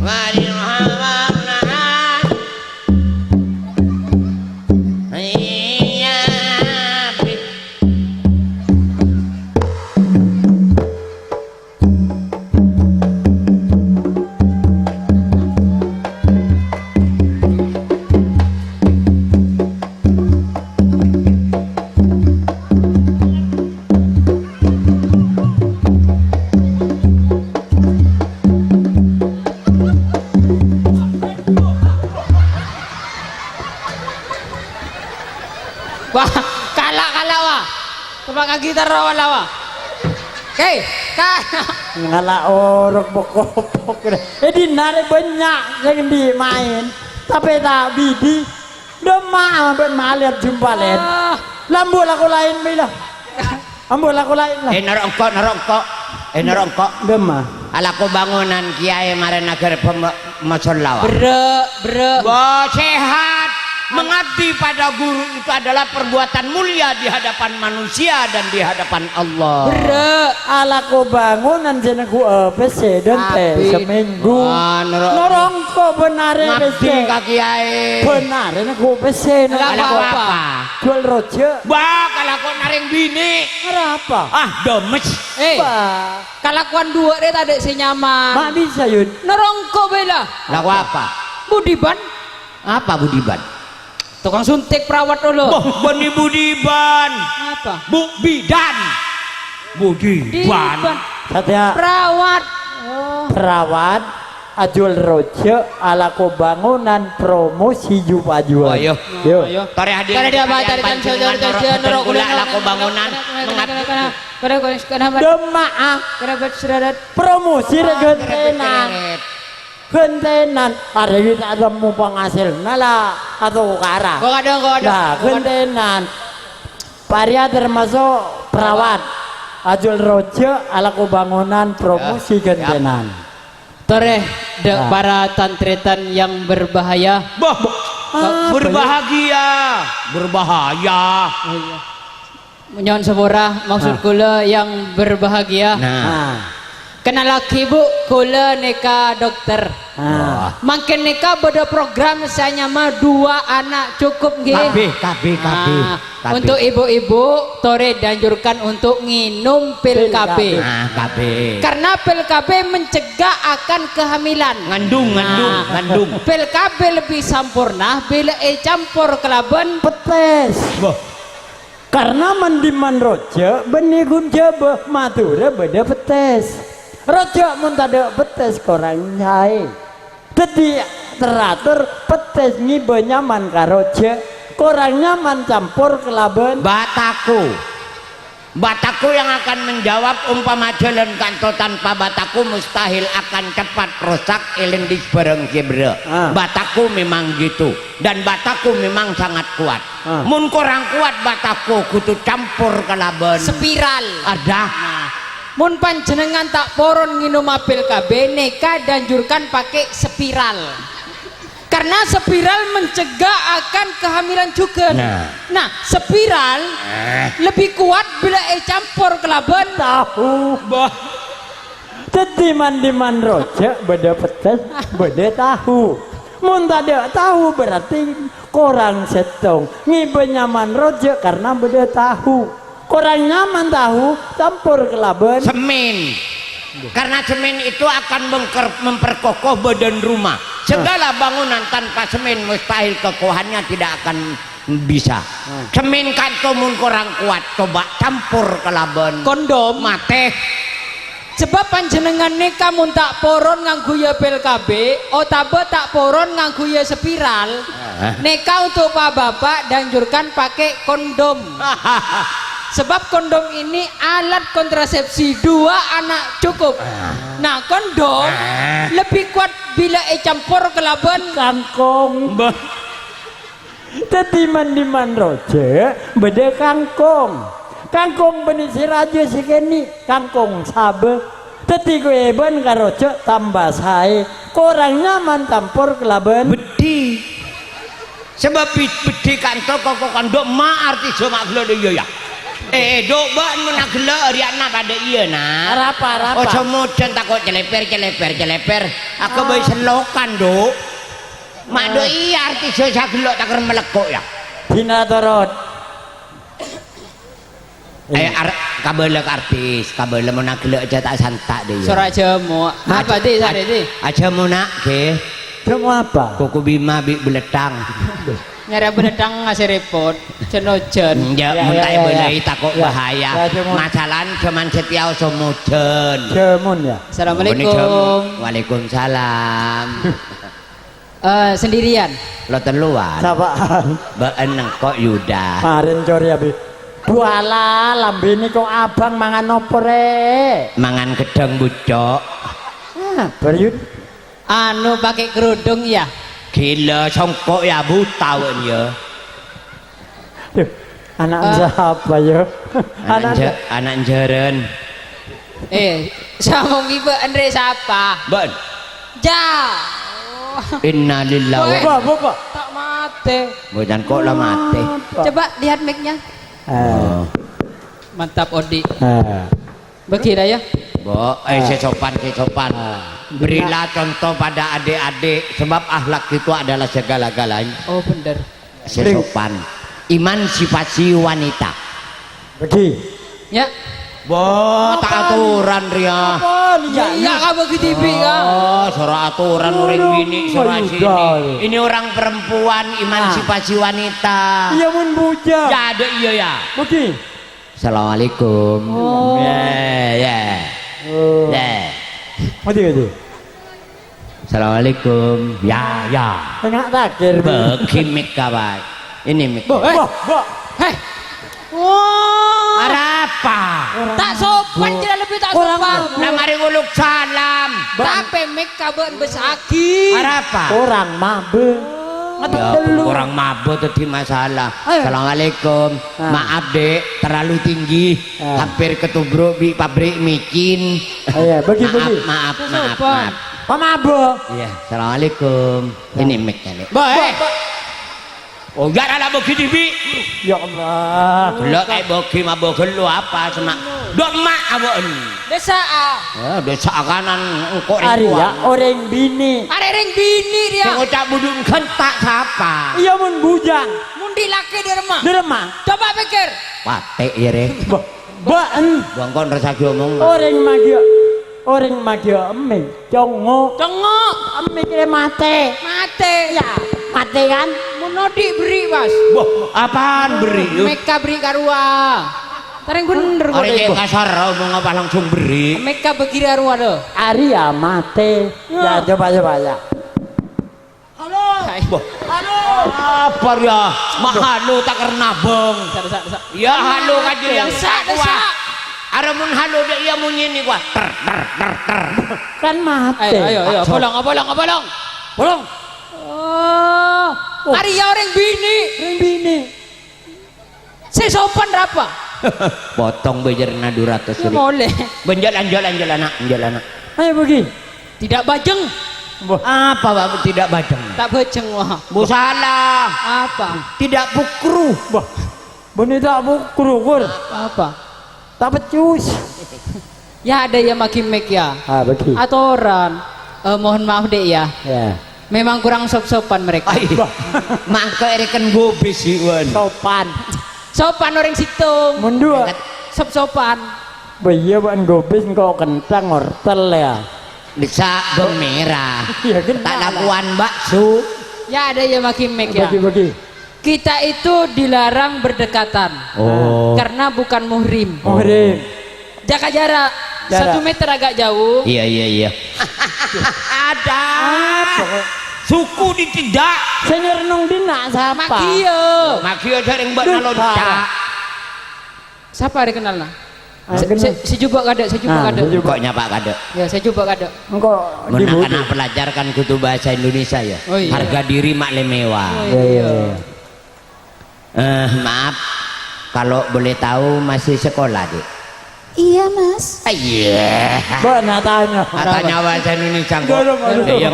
Muhammad. Iya, Bi. Kala', kala', wa. Coba ka gitar, wa, la, wa. Hei, ka- Ngala' orok pokok-pokok. Eh, dinare banyak yang di main. Tapi tak bidi. Dema bân malèt jumpa lèn. Ah. Lambu lako laèn, bila. Ambu lako laèn, lah. Eh, noro' engko', noro' engko'. Eh, noro' engko'. Dema. Alako bangunan kiyaè marè naghâr pem-, masolla, wa. Berrâ', berrâ'. Wah, sehat. Mengabdi pada guru itu adalah perbuatan mulia di hadapan manusia dan di hadapan Allah. Berrâ'. Alako bangunan jhâ' nèko pèssè dântè Abit. Seminggu. Wah, noro'. Noro' engko' bân arè Ngabdi pèssè. Ka kiyaè. Bân arè nèko pèssè, noro'. Alako apa? Jual rojhâ. Wah, kalako narèng binè'. Arapa? Ah, dâmes. Eh. Wah. Kalakowan duwâ' rè tadâ' sè nyaman. Ma' bisa, Yun. Noro' engko' bhâi la. Lako apa? Budiban. Apa Budiban? Tokang suntik perawat dulu. Wah, bânnè Budiban. Apa? Bu Bidan. Budiban. Diban. Satèya. Perawat. Oh. Perawat, ajhuwâl rojhâ, alako bangunan, promosi ju-pajuwân. Oh, iya. Yo. Oh, iya. Torè hadir. Torè di apa? Torè kan saudara-saudara, noro' kaulâ alako bangunan. Mengabdi. Kenapa? Kenapa? Dema'a. Kenapa, Seradat? Promosi rè ghântènan. Ghântènan. Arèya ta' temmo pangasilna la atokara. Kok ada, kok ada. Lah, ghântènan. Paria termasuk perawat. Ajhuwâl rojhâ, alako bangunan, promosi ghântènan. Torè, dâ' para tan-tarètan yang berbahaya. Bah, bah. Ah, berbahagia. Berbahaya. Oh, iya. Nyo'on sapora, maksud kaulâ yang berbahagia. Nah. Nah. Kennalaghi, Bu, kaulâ nèka dokter. Ah. Mangkèn nèka bâdâ program sè anyama Dua Anak Cukup, ngghi? Kabbi, kabbi, kabbi, Ah, kabbi. Untuk ibu-ibu, torè dianjurkan untuk nginum pil Pil K B. K B. Ah, kabbi. Karena pil K B mencegah akan kehamilan. Ngandung, ngandung, Nah, ngandung. Pil K B lebih sempurna bila ècampor kalabân Pettès. Wah. Karna man-dimman rojhâ bânnè ghun jhâbâ, Madhurâ bâdâ pettès. Rojhâ mon tadâ' pettès korang saè. Dhâddhi, ter-ator pettès ngibâ nyaman ka rojhâ, korang nyaman campor kalabân batako. Batako yang akan menjawab, umpama jalan kanto tanpa batako mustahil akan cepat rosak, èlèndis bhârâng sè berrâ'. Ah. Batako memang gitu. Dan batako memang sangat kuat. Ah. Mon korang kuat batako, kodhu campor kalabân Spiral. Ada. Nah, mon panjhennengngan ta' poron ngènoma pil K B, nèka dianjurkan pakai spiral. Karena spiral mencegah akan kehamilan juga. Nah. Nah, spiral Eh. lebih kuat bila ècampor kalabân Tahu. Bah. Dhâddhi man-dimman rojhâ bâdâ pettès, bâdâ tahu. Mon tadâ' tahu, berarti korang sèttong. Ngibâ nyaman rojhâ karna bâdâ tahu. Korang nyaman tahu, campor kalabân Semen. Karena semen itu akan mengker-, memperkokoh badan rumah. Segala bangunan tanpa semen mustahil kokohannya tidak akan bisa. Hmm. Semen kanto mon korang kuat, coba campor kalabân Kondom. Matè. Sebab panjhennengngan nèka mon ta' poron ngangghuya pil K B, otabâ ta' poron ngangghuya spiral, Ah. nèka untuk pa-bapa' dianjurkan pakai kondom. Sebab kondom ini alat kontrasepsi dua anak cukup. Ah. Nah, kondom Ah. lebih kuat bila ècampor kalabân Kangkong. Bah. Dhâddhi man-dimman rojhâ bâdâ kangkong. Kangkong bânnè sè rajâ sè kènè', kangkong sabâ. Dhâddhi kowe bân ka rojhâ tamba saè, korang nyaman campor kalabân Beddhi. Sabâb bi-, beddhi kanto koko kandhâ' ma' artè jhâ' ma' ghellâ' dâ' iyâ, yâ. Eh, eh, dhu' bâ'na mon aghellâ' arèya na padâ iyâ, na. Arapa, arapa? Ojo mojhân tako' celeper, celeper, celeper. Aghâbây Ah. sellokan, dhu'. Ma' dhu' iyâ artè jhâ' saghellâ' takèr malekko', yâ. Dina torot. Eh, ar-, kabâlâ ka artis, kabâlâ mon aghellâ' jhâ' ta' santa' dâ' iyâ. Sora jhâmo. Apa, Di, sare, Di? Ajhâmo, Na', ghi. Jhâmo apa? Koko Bima bi' belettang. Nyarè belettang ngasè repot. Jhân-ojhân. Enjâ', Ya, mon ya, ta' ya, ya. èbâlâi tako' Ya. bahaya. Ya, jhâmo. Masalahna jhâman satèya ojo mojhân. Jhâmon, ya. Assalamualaikum. Waalaikumsalam. Eh, sendirian. Lo telluan. Sapaan? Ba'en engko' Yuda. Marin cori abi. Duala, lambene kok abang mangan opo, Rek? Mangan gedhang bucok. Ah, bar, Yud. Anu, pakai kerudung, ya? Gila, songko', ya, buta, wen, ya. Duh, anak Eh. siapa, ya? Anak Anak ja-, anak jaren. Eh, samong ibu Andre sapa? Mboten. Jauh. Innalillahi wa Wah, Bapak. Tak mate. Mboten kok la mate. Coba lihat mic-nya. Eh. Oh. Mantap, Odi. Eh. Bagi dah, ya. Mbok, eh, Ah. sesopan, sesopan. Ah. Berilah contoh pada adik-adik, sebab akhlak itu adalah segala-galanya. Oh, bener. Sesopan. Emansipasi wanita. Bagi. Ya. Wah, tak Apaan? aturan, Ria. Apaan? Ya, iya, Iya. kamu gitu, Bi, ya. Oh, soro aturan orang Orang bini, soro Mayuda, sini. ya. Ini orang perempuan, emansipasi wanita. Iya, mun bujang. Ya, ada iya, ya. Bagi. Assalamualaikum. Oh. Ya, ya. Oh. Ya. Mati, mati. Assalamualaikum. Ya, ya. Enggak takir. Bagi mic, kawan. Ini mic. Bo, eh. Bo, bo. Heh. Wah. Arapa? Tak sopan, kira lebih tak Orang sopan. mabuk. Nah, mari nguluk salam. Tapi mic kaban besagi. Arapa? Orang mabuk. Oh. Ngetok Ya, dulu. orang mabuk tadi masalah. Ayo. Assalamualaikum. Ah. Maaf, Dek, terlalu tinggi. Ah. Hampir ketubruk bi' pabrik micin. Oh, iya, bagi, Maaf, bagi. maaf, maaf, Kenapa? maaf. Pak Mabo. Iya, assalamualaikum. Ya. Ini mic-nya, Nek. Mbok, eh. Mbok, Mbok. Oh, enggak ada bagi, Bi. Ya Allah. Delok kayak bagi, mabo gelo apa, semak. Dok mak, abo'en. Desa, ah. Ya, desa kanan, engko' Arya, ringkuan. orang bini. Are ring bini, dia. Sing ngucap budun gentak sapa? Iya, mun bujang. Mun di laki di rumah. Di rumah. Coba pikir. Patek, ya, Re. Mbok. Ba'en. Bangkon rasaki omong. Oreng magya, oreng magya emme, congo. Congo. Emme kira mate. Mate. Ya, mate kan? Mun odi beri, Mas. Wah, apaan beri, yuk? Meka beri karua. Tareng bener kok, Arek Dek. Kasar, omong apa langsung beri? Meka bagi karua, do. Ari ya mate. Ya. Ya, coba, coba, ya. Halo. Hai. Wah. Halo. Apa ya? Mak halo tak kena beng. Sa-, sa-, sa-, Ya, halo aja yang Desa, tak kuat. desa. Are mun halo dek iya munyi ni kuat. Ter, ter, ter, ter. Kan mate. Ayo, ayo, ayo. Masuk. Bolong, bolong, bolong. Bolong. Oh. Oh. Ari ya orang bini. Orang bini. Sing sopan rapa? Potong bejerna dua ratus Ya, ribu. boleh. Benjol, anjol, anjol anak, anjol anak. Ayo, pergi. Tidak bajeng. Wah. Apa, Pak, tidak bajeng? Tak bajeng, wah. Bu salah. Apa? Tidak pukru. Wah. Bener tak pukru, Kur. Apa? Tak pecus. Ya, ada ya magi mic ya. Ah, bagi. Atoran. Eh, mohon maaf, Dek, ya. Ya. Memang kurang sop-sopan mereka. Ai, mangke ereken gobis sih, Wan. Sopan. Sopan orang situ. Mundur. Sop-sopan. Bah, iya, Wan, gobis engko' kentang wortel ya. Bisa bemerah. Iya, kenal Tak lah. lakuan bakso. Ya, ada ya magi mic ya. Bagi-bagi. Kita itu dilarang berdekatan. Oh. Karena bukan muhrim. Muhrim. Jaga jarak Jarak. satu meter agak jauh. Iya, iya, iya. Ada. Apa? Suku ditidak. Sing renung dina sapa? Magio. Magio sering buat Duh, nalonca. parah. Siapa ada kenal nah? Ah, Se-, kenal. se-, sejubak kada, sejubak Ah, kada. sejubak. Kok nyapa kada? Ya, sejubak kada. Engko' Mun dibudi. anak-anak pelajar kan kudu bahasa Indonesia ya. Oh, iya. Harga diri mak lemewa. Oh, Iya, iya, iya. iya. Eh, maaf, kalau boleh tahu masih sekolah, Dik? Iya, Mas. Ah, iya. Mbok nak tanya. Ah, tanya bahasa Indonesia, kok. Dulu, dulu. Iya,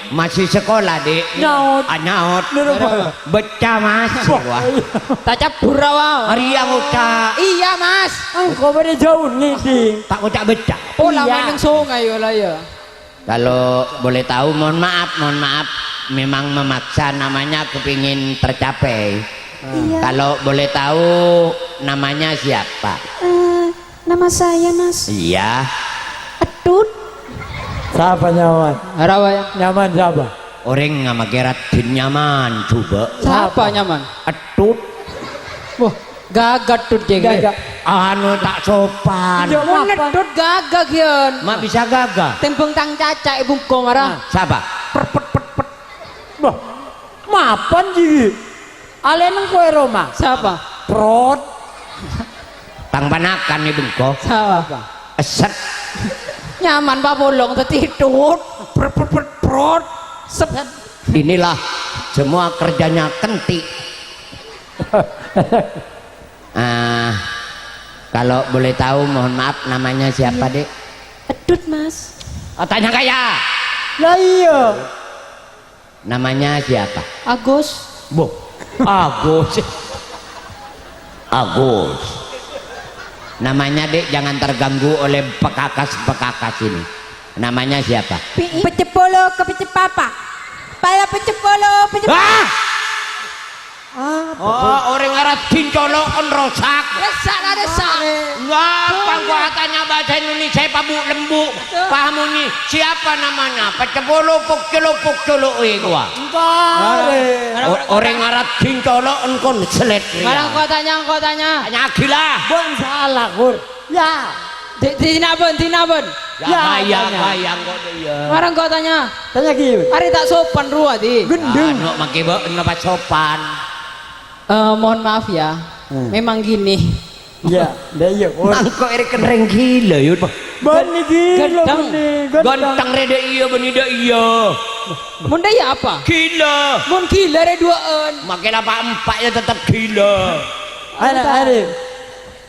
masih sekolah, Dik? Nyaut. Ah, nyaut. Dulu, Pak. Beca, Mas. Wah. Wah. Tacap burawa. Ari yang ucap. Iya, Mas. Engko' pada jauh nih, Ding. Tak ucap beca. Pola Iya. main sungai, ya lah, ya. Kalau boleh tahu, mohon maaf, mohon maaf, memang memaksa, namanya kepingin tercapai. Iya. Kalau boleh tahu, namanya siapa? Eh, nama saya, Mas. Iya. Edut. Siapa nyaman? Arawa ya. Nyaman siapa? Orang nggak make Raden Nyaman, coba. Siapa Siapa? nyaman? Edut. Wah, gagat tuh, Ding. Gagat. Anu tak sopan. Iya, Mun apa? Edut gagah, Gion. Mak bisa gagah? Tembang tang caca, ibu kong, ara. Ah, siapa? Pet, pet, pet, pet. Bâh, mapan jiyâ? Alè neng kowe, Roma? Sapa? Prot. Tang panakan nè bengko. Sapa? Eset. Nyaman, Pak, bolong, tètitut. Prot, prot, prot, prot. Sep. Inilah semua kerjanya Kenti. Ah, kalau boleh tahu, mohon maaf, namanya siapa, Dek? Edut, Mas. Oh, tanya kaya. Lah, iya. Namanya siapa? Agus. Boh, Agus. Agus. Namanya, Dek, jangan terganggu oleh pekakas-pekakas ini. Namanya siapa? Pece polo ka pece papa. Pala pece polo, pece Ah! Ah, Oh, orèng arajin colo'en rosak. Rosak la rosak. Ngapa gua tanya bahasa Indonesia pabu' lembu'? Paham ini? Siapa namanya? Pece polo, pok colo, pok colo, eh, gua. Enggak. O-, orèng arajin colo'en kon selet. Sekarang kau tanya, kau tanya. Tanya gila. Bun salah, Gur. Ya. Di, di sini, Bun, di sini, Bun. Ya, Ya, gaya, tanya. Gaya kok dia. Sekarang kau tanya. Tanya gila. Arè ta' sopan rowa, di. Gendeng. Anu, makkè bâ'en napa sopan? Eh, mohon maaf ya, Hmm. memang gini. Iya, ndak iya, Pur. Mangko èrèken rèng gila, yâ, Pak. Bânnè gila, Gendeng. Bânnè, gendeng. Ganteng rè dâ' iyâ, bânnè dâ' iyâ. Mon dâ' iyâ apa? Gila. Mon gila rè duwâ'ân. Makkè la pa'-empa' yâ tetep gila. Ayo, ayo.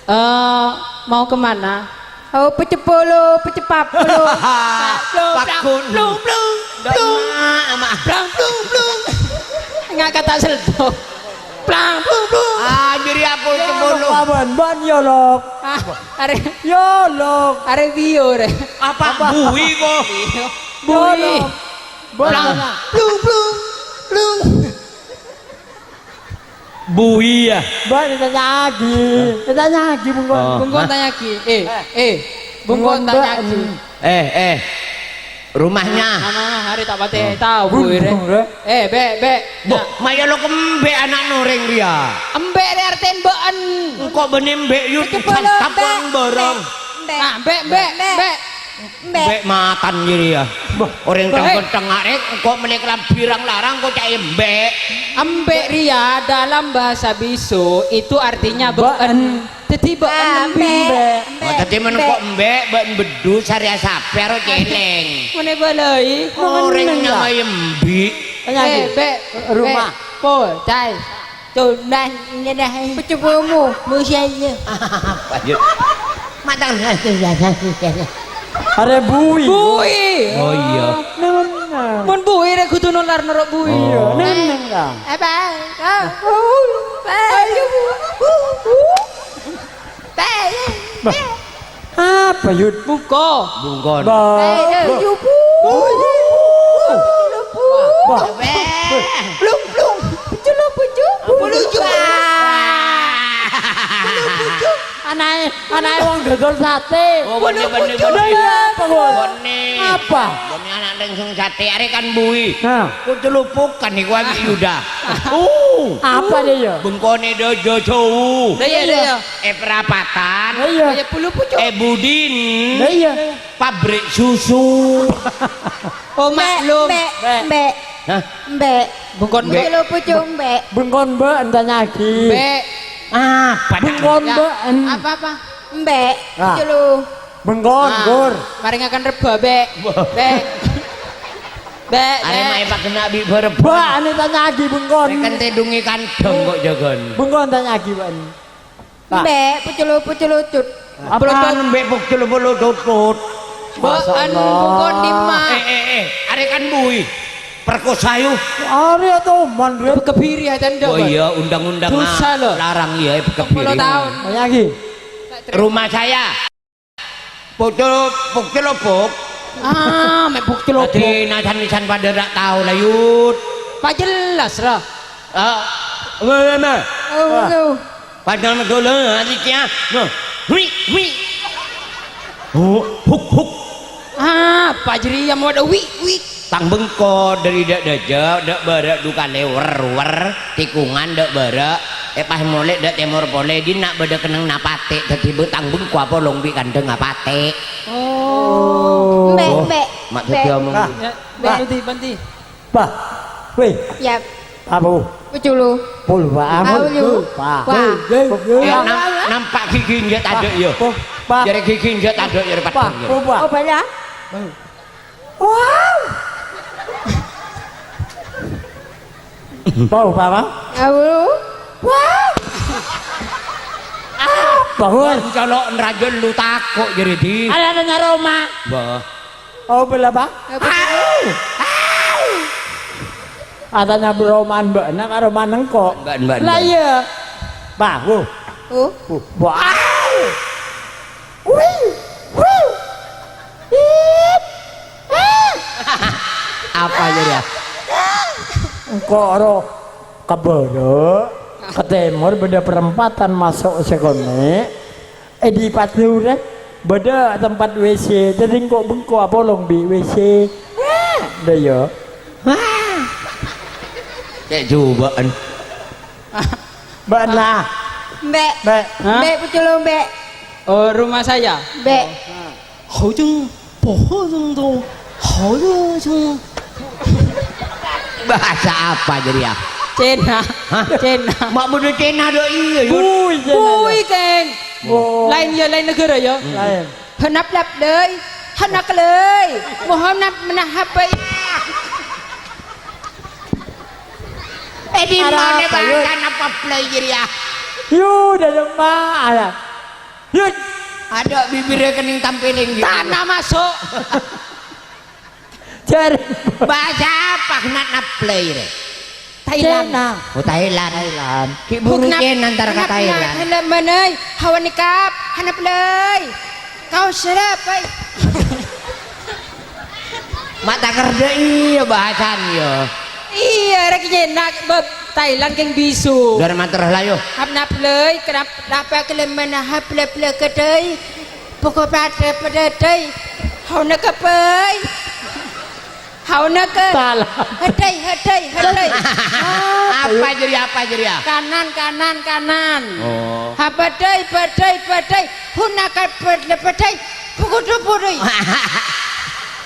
Eh, mau kemana? Oh, pece polo, pece paplo. Plung, plung, Pakun. Plung, plung, Ndak plung. Ma-, ma-, Plung, plung, plung. Enggak kata seldo. Plang, plung, plung. Ah, jadi aku Ya, pece polo. Lok, Bun, Bun, ya, Lok. Ah, arè, Ya, Lok. arè bio, rè. Apa? Apa? Bui kok. Bui. Lok. Bun, Plang, Bun. Plung, plung, plung. Buwi, ya. Mbak, ditanya'aghi. Ditanya'aghi, Bungkon. Oh, Bungkon Mas. Tanya'aghi. Eh, eh. Bungkon Bungkon, Mbak. Tanya'aghi. Eh, eh. Rumahnya. Mama, hari tak pate Oh. tahu, Bu, Ire. Bungkon, Bre. Eh, Bek, Bek. Boh, Nah. maya lo kembe anak noreng dia. Embek re arten been. Engko' bene embek yut Kecebolo, santap Mbek. bareng. Mbek. Nah, Mbek, Mbek, Mbek. Mbek. Mbek matan jârèya. Bâh. Orèng Mbek. Tang-tang arèk, engko' mellè kalambhi rang-larang, engko' ca'è embek. Embek rèya dalam bahasa Biso itu artinya Bâ'en. bâ'en. Dhâddhi bâ'en Ah, embek. embek. Oh, dhâddhi mon Mbek. engko' embek, bâ'en beddhus, arèya sapè aro cèlèng. Mone bâlâi. Orèng Mengeneng, ya? nyamaè embik. Tanya Eh, lagi. Mbek. Rumah. Mbek. Po, cai. Tuh, nah, ini dah, eh. Pecebomu, musyaiya. Apa, Yud? Matang. Arè buwi. Buwi. Oh, iya. Nah, nah. Mon buwi rè kudu nular noro' buwi. Iya, Oh. nah, nah, nah. Apa? Kau. Ayo. Bah. Apa, Yud? Bungko. Bungkon. Ba-, Eh, eh, ba-, yupu. Ba-, Blung, blung. Peculu, pucu. Pulucu. Pulucu. Anaè, anaè wong dodol sate. Oh, bânnè, bânnè, Pulucu. bânnè. Lah, iya, apa, Bos? Bânnè. Apa? Bânnè ana' langsung sate, arè kan buwi. Nah. Kuculupukan iku abi Yuda. Uh. Apa dia, ya? Bengkone dojo jauh. Lah, iya, iya. Eh, perapatan. Lah, iya. Kayak pulucu. Eh, budin. Lah, iya. Pabrik susu. Oh, Mbek, maklum. Mbek, Mbek. Mbek. Hah? Mbek. Bengkon Mbek. Mbek. Lo pucung, Mbek. Bengkon, Mbek, entah nyagi. Mbek. Ah, padahal. Bengkon, Ya. Mbek, en- Apa-apa? Mbek. Ah. Gitu lo. Bengkon, Ah. Gur. Maringaken reba, Mbek. Mbek. Mbek, Are Mbek. mae pakena bi' barep. Mbek, ane tanya agi bengkon. Kan tedungi kandang kok jagan. Bengkon tanya agi, Mbek. Nah. Mbek, puculu-puculu cut. Apaan mbek puculu-puculu cut? Masya Mbok anu Allah. Bengkon di ma? Eh, eh, eh, are kan bui. Perkosa yu. Are atau man, Bre? Kebiri aja ndak, Oh Bang. iya, undang-undang Dosa, loh. larang ya, kebiri. Sepuluh tahun. Tanya agi. Rumah saya. Puculu, puculu, puk. Ah, mek puculu, Dadi puk. najan-najan pada rak tau lah, Yud. Pak jelas, Ra. Ah, ma, ma, ma. Oh, Wah. no. Padahal medula ati kya. No. Wi, wi. Oh, huk, huk. Ah, Pak Jeriya mau ada wi, wi. Tang bengko dari dak daja, dak bara dukale wer, wer, tikungan dak bara. Eh, pas molek dak temor pole, di nak bada keneng napate, dadi be-, tang bengko apa long bi kandeng apate. Oh. Mbek, Oh, mbek, Mak mbek. Setia omong. Nah. Ya, Mbek. Benti, benti. Bah, Weh. Yap. Apa? Peculu. Pul, Pak. Aulu. Pak. Wah. Weh, weh, weh. Eh, nam-, nampak gigi njat aduk, yo. Pak, Pak. Jare gigi njat aduk, yo, Pak, Pak. Pak. Wow. Pau, Pak, Pak. Aulu. Wow. Apa, woi? Colo' nraja lu tako' jare, Di. Ala nanya Roma. Bah. Oh, bela, Pak. Au! Au! Atanya beroman ba'na karo manengko. Mbak, mbak, lah, mbak. Iya. Pak, wuh. Oh. Wuh. Wow. Wuh. Wuh. Ip. Ah. Apa ya, ya? Engko' ro ka bârâ', ka tèmor bâdâ parempatan maso' sè konè'. È di Padura bâdâ tempat W C, dhâddhi engko' bengko apolong bi' W C. Dâ iyâ. Cè' jubâ'ân. Bâ'na. Mbè'. Mbè'. Hah? Mbè', puculu, Mbè'. Oh, rumah saya? Mbè'. Hojeng, pohojeng to. Hojeng. Bahasa apa jârèya? Cina. Hah? Cina. Mak bâdâ Cina dâ' iyâ, Yud? Bui, Cina, Bui, yâ. Kèng. Oh. Laèn, yâ, laèn negara, yâ. Hmm. Laèn. Henap lap lei. Henak lei. Mohon nap menahap, bai. Eh, di mana bahasa napa play jârèya? Yu, dalam mana? Yud. Ada bibirnya kening tampiling gitu. Tanah masuk. Jârèya. Bahasa apa nak nap play, re? Thailand. Cina. Oh, Thailand. Thailand. Ki buru Cina antar ke Thailand. Helem menai, hawan nikap, hanap lei. Kau serap, bai. Mak ta' kerdâ iyâ bahasan, yâ. Iyâ, rèk nyenak bab Thailand kèng bisu. Dâr mater la, yâ. Hap nap lei, kenap-, napa kelemmana hap lep-lep kedai. Pokok pada pedai. Hauna kepai. Hauna ke. Salah. Hedai, hedai, hedai. Apa jârèya, apa jârèya? Kanan, kanan, kanan. Oh. Ha, pedai, pedai, pedai. Huna ke pedai, pedai. Pukudhu pudui.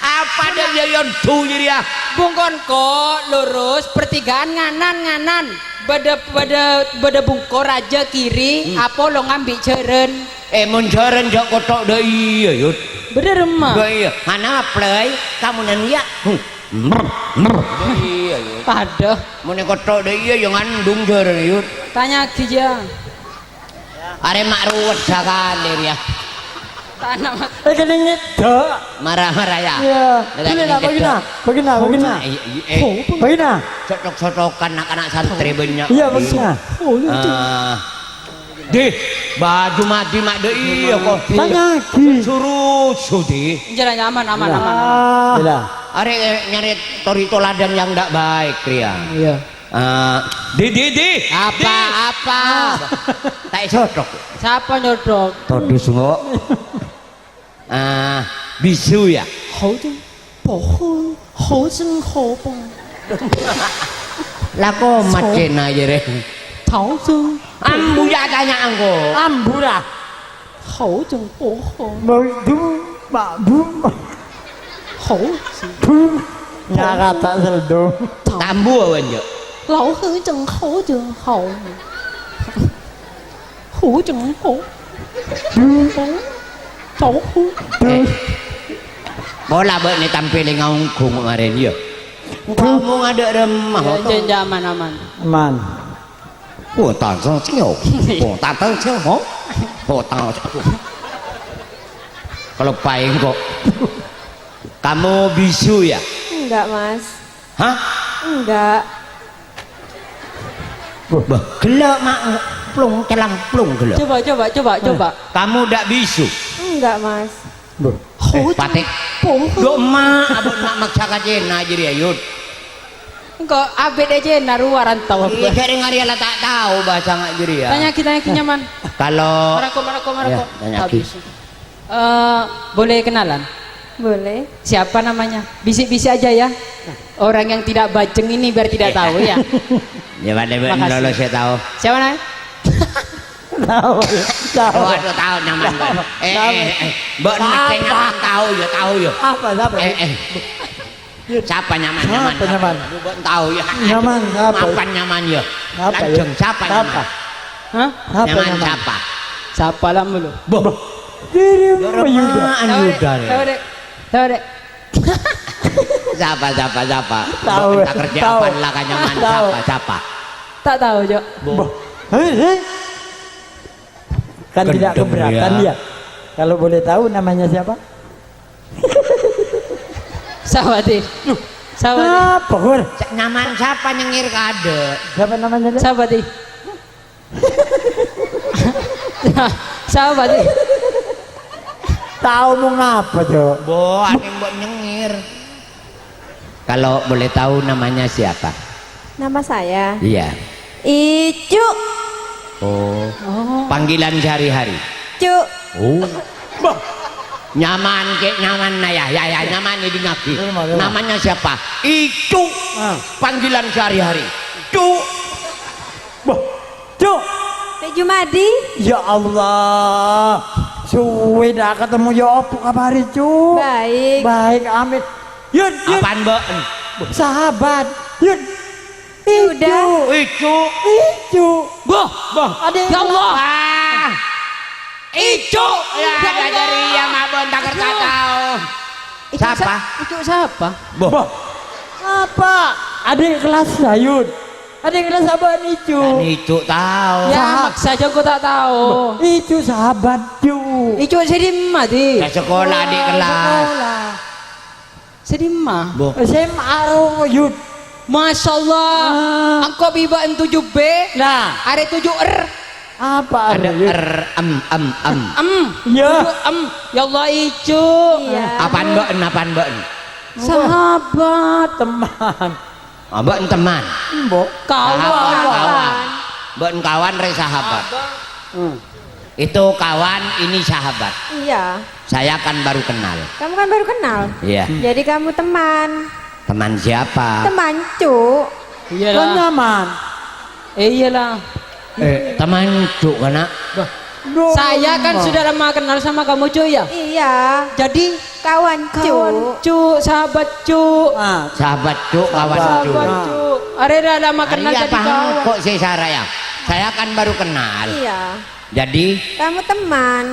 Apa ada yoyon tu jârèya? Bungkon ko lurus, pertigaan nganan, nganan. Bâdâ, bâdâ, bâdâ bungko raja kiri, hmm, apa lo ngambi' jârân. Eh, mon jârân jâ' kothok dâ' iyâ, Yud. Bhender, emma. Dâ' iyâ. Ana play, kamu nan iyâ. Hmm. Mer, mer. Dâ' iyâ, Yud. Padâ. Mon kothok dâ' iyâ, yâ ngandung jârân, Yud. Tanya ghi, jâ. Arè ma' ruwet sakalè, yâ. Tanah, Mas. Eh, kene ngedok. Marah-marah, yâ. Iya. Begini, nah, begini, nah. Begini, nah, begini, nah. Iya, iya, eh. Begini, nah. Sotok-sotokan anak-anak santri banyak. Iya, begini, nah. Ah. Dih, baju mati mak deh, iya, kok. Tanya, Ki. Suruh, Sudi. Jalan aman, aman, aman, aman. Ah. Iya. Arè, eh, nyari tori toladan yang ndak baik, Ria. Iya. Eh, di, di, di. Apa, di. Apa? Tak sotok. Siapa nyodok? Todus, engko'. Ah, bisu, ya? Hao jeng, po ho, ho jeng, ho pong. Lah, komat kena, ya, Rek. Tao jeng. Ambu, ya, tanya engko'. Ambu, lah. Hao jeng, po ho. Mau du, mak bu. Hao jeng. Bu. Nyakata seldom. Tambu, awan, ya. Lao he jeng, hao jeng, hao. Hu jeng hu. Hu. Tau hu. Eh. Pola bâ'na tampil ngaongghung kemarin, ya. Kamu ngadek remah, ya, oto. Jangan, aman, aman. Aman. Oh, tang sing sing, oh. Oh, tang sing sing, oh. Oh, tang sing. Kalau paling kok. Kamu bisu, ya? Enggak, Mas. Hah? Enggak. Bah, gellâ', Mak. Plung, celang, plung, gellâ'. Coba, coba, coba, coba. Kamu ndak bisu? Enggak, Mas. Loh. Eh, Patik. Duh, Mak, abon Mak maksa ka Cina jârèya, Yud. Engko' abit è Cina, rowa rantau. Iya, jârèya ngârèya la ta' tao bahasa nga' jârèya. Tanya lagi, tanya lagi, nyaman. Kalau Marako, marako, marako. Ya, tanya lagi. Habis. Eh, boleh kenalan? Boleh. Siapa namanya? Bisik-bisik aja ya. Orang yang tidak bajeng ini biar tidak tahu ya. Ya, pada. Makasih. Lolos saya tahu. Siapa namanya? Tahu. Tahu. Waduh, tahu nama. Tahu. Eh, tahu. Eh, eh. Mbak Naceng tahu ya, tahu ya. Apa, siapa? Eh, eh. Sapa nyaman, nyaman, sapa nyaman? Lu belum tahu ya? Nyaman sapa? Mapan nyaman ya? Sapa ya? Lanjeng, sapa nyaman? Sapa? Hah? Sapa nyaman nyaman? Sapa? Sapa lah mulu? Boh. Diri Yuda. Yuda. Tahu, Dek. Tahu, Dek. Tahu, Dek. Sapa, sapa, sapa? Tahu, tak kerja tahu. Apaan lah kan nyaman? Tahu. Sapa, sapa? Tak tahu, Cok. Boh. Boh. Hei, hei. Kan tidak keberatan ya. Kalau boleh tahu namanya siapa? Sapa, Di? Loh, sapa, Di? Apa, Gur? Cak nyaman sapa nyengir kade? Siapa namanya, Dek? Sapa, Di? Sapa, Di? Tahu mau ngapa, Cok? Bo, ada yang buat nyengir. Kalau boleh tahu namanya siapa? Nama saya? Iya. Icu. Oh. Oh. Panggilan sehari-hari? Cu. Oh. Bah. Nyaman, Kek, nyaman, nah, ya, ya, ya, nyaman ini ngaji. Iya, Mak, iya, Mak. Namanya siapa? Icu. Ah. Panggilan sehari-hari. Cu. Bah. Cu. Teh Jumadi. Ya Allah. Suwe dah ketemu, ya, apa kabar, Cu? Baik. Baik, amin. Yun, Yun. Apaan, Mbok? Sahabat. Yun. Yuda. Icu. Icu. Icu. Boh. Boh. Ada yang Ya Allah. Wah. Icu. Ya, Ya Allah. Dari yang mabon tak kerja Icu. Tahu. Icu Siapa? sa-, Icu siapa? Boh. Boh. Apa? Adik kelas saya, Yun. Adik kelas abang Icu. Kan Icu tahu. Ya, Sah- maksa aja kok tak tahu. Boh. Icu sahabat, Cu. Icu sè dimma, Di? Ka sekolah, adik kelas. Sekolah. Sè dimma? Boh. S M A ro, Yud. Masya Allah. Ah. Engko' biba'en tujuh B. Lah. Are tujuh R. Apa Ada arè, Yud? R, em, em, em. Em. Iya. Tujuh M. Ya Allah, Icu. Iya. Apaan, Mbok? Apaan, Mbok? Sahabat. Teman. Ah, Mbok teman. Mbok. Kawan. Sahabat, kawan. Mbok kawan, re sahabat. Hmm. Itu kawan, ini sahabat. Iya. Saya kan baru kenal. Kamu kan baru kenal. Iya. Jadi kamu teman. Teman siapa? Teman, Cuk. Iyalah. Kan nyaman. Eh, iyalah. Eh, teman, Cuk, kan, Nak? Bah. Duh, Saya kan Mbak. Sudah lama kenal sama kamu, Cuk, ya? Iya. Jadi, Kawan, Kawan, Cuk. Cuk, sahabat, Cuk. Ah. Sahabat, Cuk, kawan, Sahabat, Cuk. Sahabat, Cuk. Are ra lama kenal Iya, jadi paham kawan. Kok sih, Sarah, ya? Saya kan baru kenal. Iya. Jadi? Kamu teman.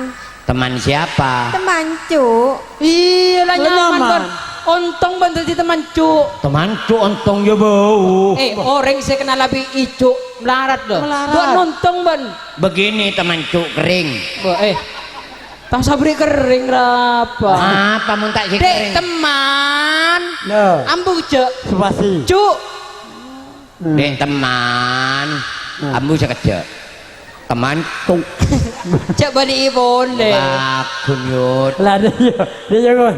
Teman siapa? Teman, Cuk. Iya, lah Lah, nyaman, nyaman. Ban. Ontong, Ban, dadi teman, Cuk. Teman, Cuk, ontong, ya, bau. Eh, orèng sè kenal abi Icuk melarat, loh. Melarat. Ban ontong, Ban. Begini, teman, Cuk, kering. Wah, eh. Tang sabri kering, rapa? Apa, mon tak sè Dek, kering? Teman. Loh. Ambu, Cuk. Spasi. Cuk. Hmm. Dek teman, Hmm. ambu sakejjhâ'. Teman, Cuk. Cak bali'i polè. Bagus, Yud. Lah, dia, dia, dia,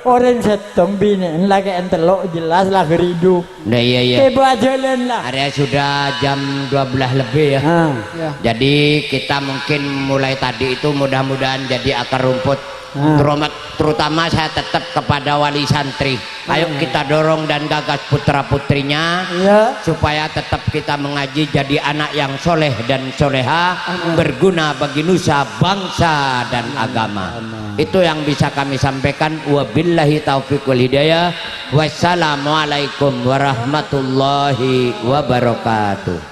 orèng sèttong binè'en lakè'en tello' jelas la geridu. Nah, iya, iya. Kebo ajhâlân la. Arèya sudah jam dua belas lebih, ya. Ah. Ya. Jadi, kita mungkin mulai tadi itu mudah-mudahan jadi akar rumput. Ah. Terutama, terutama saya tetap kepada wali santri. Ayo kita dorong dan gagas putra-putrinya, Iya. supaya tetap kita mengaji jadi anak yang soleh dan soleha, Amin. berguna bagi nusa, bangsa, dan Amin. agama. Amin. Itu yang bisa kami sampaikan. Wabillahi taufiq wal hidayah. Wassalamualaikum warahmatullahi wabarakatuh.